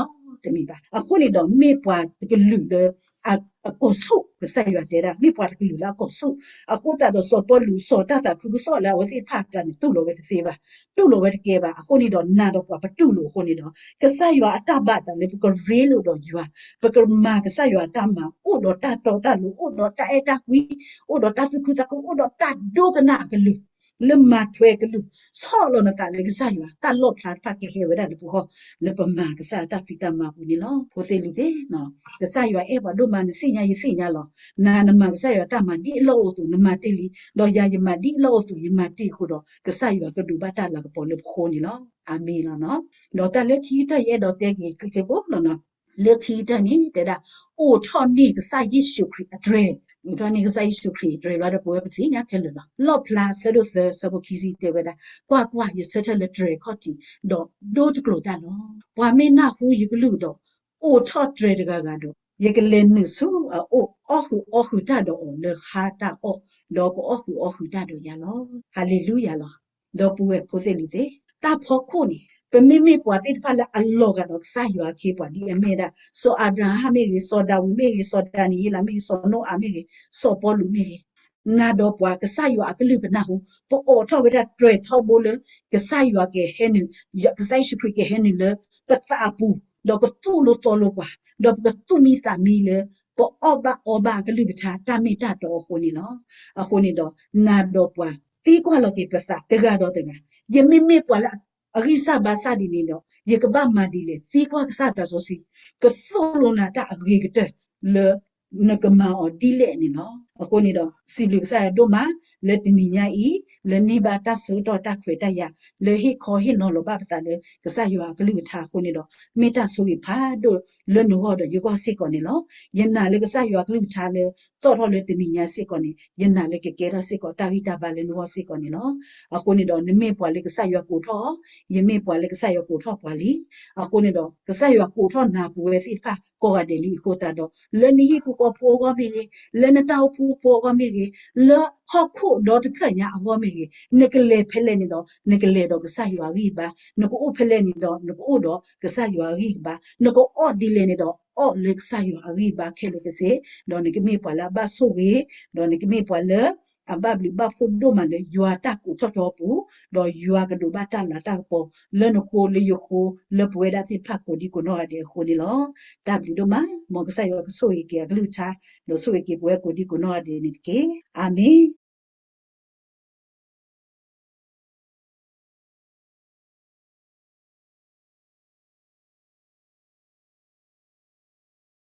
နီတမံၤဘၣ်. အဃိန့ၣ်ဒီး မ့ၢ်ပှၤတကလုာ်လၢ အကီၢ်ဆူၣ်, ကစၢ်ယွၤတဲဒၣ် မ့ၢ်ပှၤတကလုာ်လၢအကီၢ်ဆူၣ်. အဃိသတးဒီးစီၤပီလူး စီၤတၢ်သးခုကစီၣ်လၢအဝဲသ့ၣ်တဖၣ်အကျါန့ၣ် တူၢ်လိာ်ဝဲတသ့ဘၣ်, တူၢ်လိာ်ဝဲတကဲဘၣ်. အဃိန့ၣ်ဒီးနၤဒီးပှၤပတူၢ်လိာ်အဃိန့ၣ်ဒီး ကစၢ်ယွၤအတၢ်ဘၣ်သးလၢပကရ့လိာ်ဒီးယွၤ, ပကမၤကစၢ်ယွၤအတၢ်မၤ အိၣ်ဒီးတၢ်တီတၢ်လိၤ, အိၣ်ဒီးတၢ်အဲၣ်တၢ်ကွံ, အိၣ်ဒီးတၢ်သူၣ်ခုသးခု, အိၣ်ဒီးတၢ်ဒိကနၣ်အကလုၢ် လၢမၤထွဲကလုၢ်, ဆီၣ်လီၤနသးလၢကစၢ်ယွၤ, တၢ်လီၣ်ဖျါတဖၣ်ကဟဲဝဲဒၣ်လၢပဂီၢ်, လၢပမၤကစၢ်ယွၤတၢ်ဖံးတၢ်မၤအပူၤန့ၣ်လီၤ. ဖိသ့ၣ်လံၤသ့ၣ်, ကစၢ်ယွၤအဲၣ်ပှၤဒိၣ်မး နသ့ၣ်ညါယသ့ၣ်ညါလီၤ. နၤနမၤကစၢ်ယွၤတၢ်မၤဒ်အလီၢ်အိၣ်အသိး နမၤတ့ၢ်လံ, ဒီးယၤယမၤဒ်အလီၢ်အိၣ်အသိး ယမၤတ့ၢ်အဃိဒီး ကစၢ်ယွၤကဒိးဘၣ်တၢ်လၤကပီၤလၢပဃိန့ၣ်လီၤ. အၤမ့ၣ်လီၤနီၤ. ဒီးတၢ်လၢခံကတၢၢ်ယအဲၣ်ဒိးတဲက့ၤက့ၤဖိလီၤနီၤ. လၢခံကတၢၢ်န့ၣ် တဲဒၣ် အိးထီၣ်န့ၢ်ကစၢ်ယ့ၣ်ၡူးခရံာ်အတြဲၤ, အိးထီၣ်န့ၢ်ကစၢ်ယ့ၣ်ၡူးခရံာ်အတြဲၤလီၤဒီး ပဝဲပသ့ၣ်ညါခဲလၢာ်လီၤ. လီၣ်ဖျါဆၢဒိၣ်သၢဆၢဖိခံဆံတဲဝဲဒၣ်, ကွၢ်ကွၢ်, ယဆၢထၢၣ်လၢတြဲၤခီၣ်ထံး, ဒီးဒိတကျိၤတၢ်လီၤ. ပှၤမ့ၢ်နၢ်ဟူယကလုၢ်ဒီး အိးထီၣ်တြဲၤတဂၤဂၤဒီး, ယကလဲၤနုာ်ဆူအအိၣ် အီၣ်ဃုာ်အီဃုာ်တၢ်ဒီးအီၤလၢဟါတၢ်အီၣ်, ဒီးကအီၣ်ဃုာ်အီဃုာ်တၢ်ဒီးယၤလီၤ. ဟါလ့လူယၤလီၤ. ဒီပုၢ်ဝဲၢ်ဖိသ့ၣ်လံၤသ့ၣ်, တၢ်ဖီခိၣ်န့ၣ် ပမ့မ့ၢ်ပှၤသ့ၣ်တဖၣ်လၢအလီၤဂာ်ဒီးကစၢ်ယွၤအခ့အပှၤဒ်အမ့ၢ်ဝဲဒၣ် စီၤအၤဘြၤဟၣ်မ့ၢ်ဂ့ၤ, စီၤဒၤဝံးမ့ၢ်ဂ့ၤ, စီၤဒၤနံးယ့လးမ့ၢ်ဂ့ၤ, စီၤနိအၤမ့ၢ်ဂ့ၤ, စီၤပီလူးမ့ၢ်ဂ့ၤ, နၤဒီးပှၤကစၢ်ယွၤအကလုၢ်ပနၢ်ဟူ, ပအိးထီၣ်ဝဲဒၣ်တြဲၤထီဘိလၢ ကစၢ်ယွၤကဟဲနုာ်, ကစၢ်ယ့ၣ်ၡူးခရံာ်ကဟဲနုာ်လၢပသးအပူၤ, ဒီးကသူၣ်လိသီလိပှၤ, ဒီးပကသူၣ်မံသးမံလၢ ပအီၣ်ဘၣ်အီဘၣ်အကလုၢ်ကထါ တၢ်မ့ၢ်တၢ်တီအဃိန့ၣ်လီၤ. အဃိန့ၣ်ဒီး နၤဒီးပှၤသံကွၢ်လီၤက့ၤပသးတဂၤဒီးတဂၤ, ယမ့မ့ၢ်ပှၤလၢ အဂံၢ်စၢ်ဘါစၢ်ဒ်န့ၣ်ဒီး ယကဘၣ်မၤဒ်လဲၣ်, သံကွၢ်ကစၢ်ယွၤစီဆှံ, ကသိၣ်လိနၤတၢ်အဂ့ၤကတၢၢ်လၢ နကမၤအီၤဒ်လဲၣ်န့ၣ်လီၤ. အဃိန့ၣ်ဒီး စံးဘျုးကစၢ်ယွၤဒိၣ်မး လၢတနံၤညါအံၤ လၢန့ၢ်ဘၣ်တၢ်ဆၢကတီၢ်တၢ်ခွဲးတၢ်ယာ် လၢဟ့ၣ်ခီဟ့ၣ်နီၤလီၤဘၣ်ပသးလၢကစၢ်ယွၤအကလုၢ်ကထါအဃိန့ၣ်ဒီး မ့ၢ်တၢ်ဆိၣ်ဂ့ၤဖးဒိၣ်လၢနဂီၢ်ဒီးယဂီၢ်စ့ၢ်ကီးန့ၣ်လီၤ. ယနာ်လၢကစၢ်ယွၤကလုၢ်ကထါလၢ သီၣ်ထီၣ်လၢတနံၤညါစ့ၢ်ကီးန့ၣ် ယနာ်လၢကကဲထီၣ်စ့ၢ်ကီးတၢ်ဂံၢ်တၢ်ဘါလၢနဂီၢ်စ့ၢ်ကီးန့ၣ်လီၤ. အဃိန့ၣ်ဒီး နမ့ၢ်ပှၤလၢကစၢ်ယွၤကိးထီၣ်အီၤ, ယမ့ၢ်ပှၤလၢကစၢ်ယွၤကိးထီၣ်ပှၤလံ. အဃိန့ၣ်ဒီး ကစၢ်ယွၤကိးထီၣ်နၤပဝဲသ့ၣ်တဖၣ်ကိးဂၤဒဲးလံအဃိသတးဒီး လၢနဟံၣ်ဖိဃီဖိအဂီၢ်မ့ၢ်ဂ့ၤ, လၢနတၢ်အိၣ်ဖှိၣ်ဖိအဂီၢ်မ့ၢ်ဂ့ၤ, လၢဟီၣ်ခိၣ်ဒီတဖျၢၣ်ညါအဂီၢ်မ့ၢ်ဂ့ၤ, နကလဲၤဖဲလဲၣ်န့ၣ်ဒီး နကလဲၤဒီးကစၢ်ယွၤအဂံၢ်အဘါ, နကအိၣ်ဖဲလဲၣ်န့ၣ်ဒီး နကအိၣ်ဒီးကစၢ်ယွၤအဂံၢ်အဘါ, နကအီၣ်ဒ်လဲၣ်န့ၣ်ဒီး အီၣ်လၢကစၢ်ယွၤအဂံၢ်အဘါခဲလၢာ်ခဲဆ့, ဒီးနကမ့ၢ်ပှၤလၢအဘၣ်ဆိၣ်ဂ့ၤ, ဒီးနကမ့ၢ်ပှၤလၢ အဘၣ်ဘျုးဘၣ်ဖှိၣ်ဒိၣ်မးလၢယွၤတၢ်ကိးထီၣ်ထီအပူၤ, ဒီးယွၤကဒိးဘၣ်တၢ်လၤတၢ်ကပီၤ လၢနဃိလၢယဃိ လၢပဝဲဒၣ်သ့ၣ်တဖၣ်ကိးဒံကိးနီၢ်ဂၤဒဲးအဃိန့ၣ်လီၤ. တၢ်ဘျုးဒိၣ်မး, မ်ကစၢ်ယွၤကဆိၣ်ဂ့ၤက့ၤအကလုၢ်ကထါ, ဒီးဆိၣ်ဂ့ၤက့ၤပဝဲကိးဒံကိးနီၢ်ဂၤဒဲးန့ၣ်တက့ၢ်. အၤမ့ၣ်.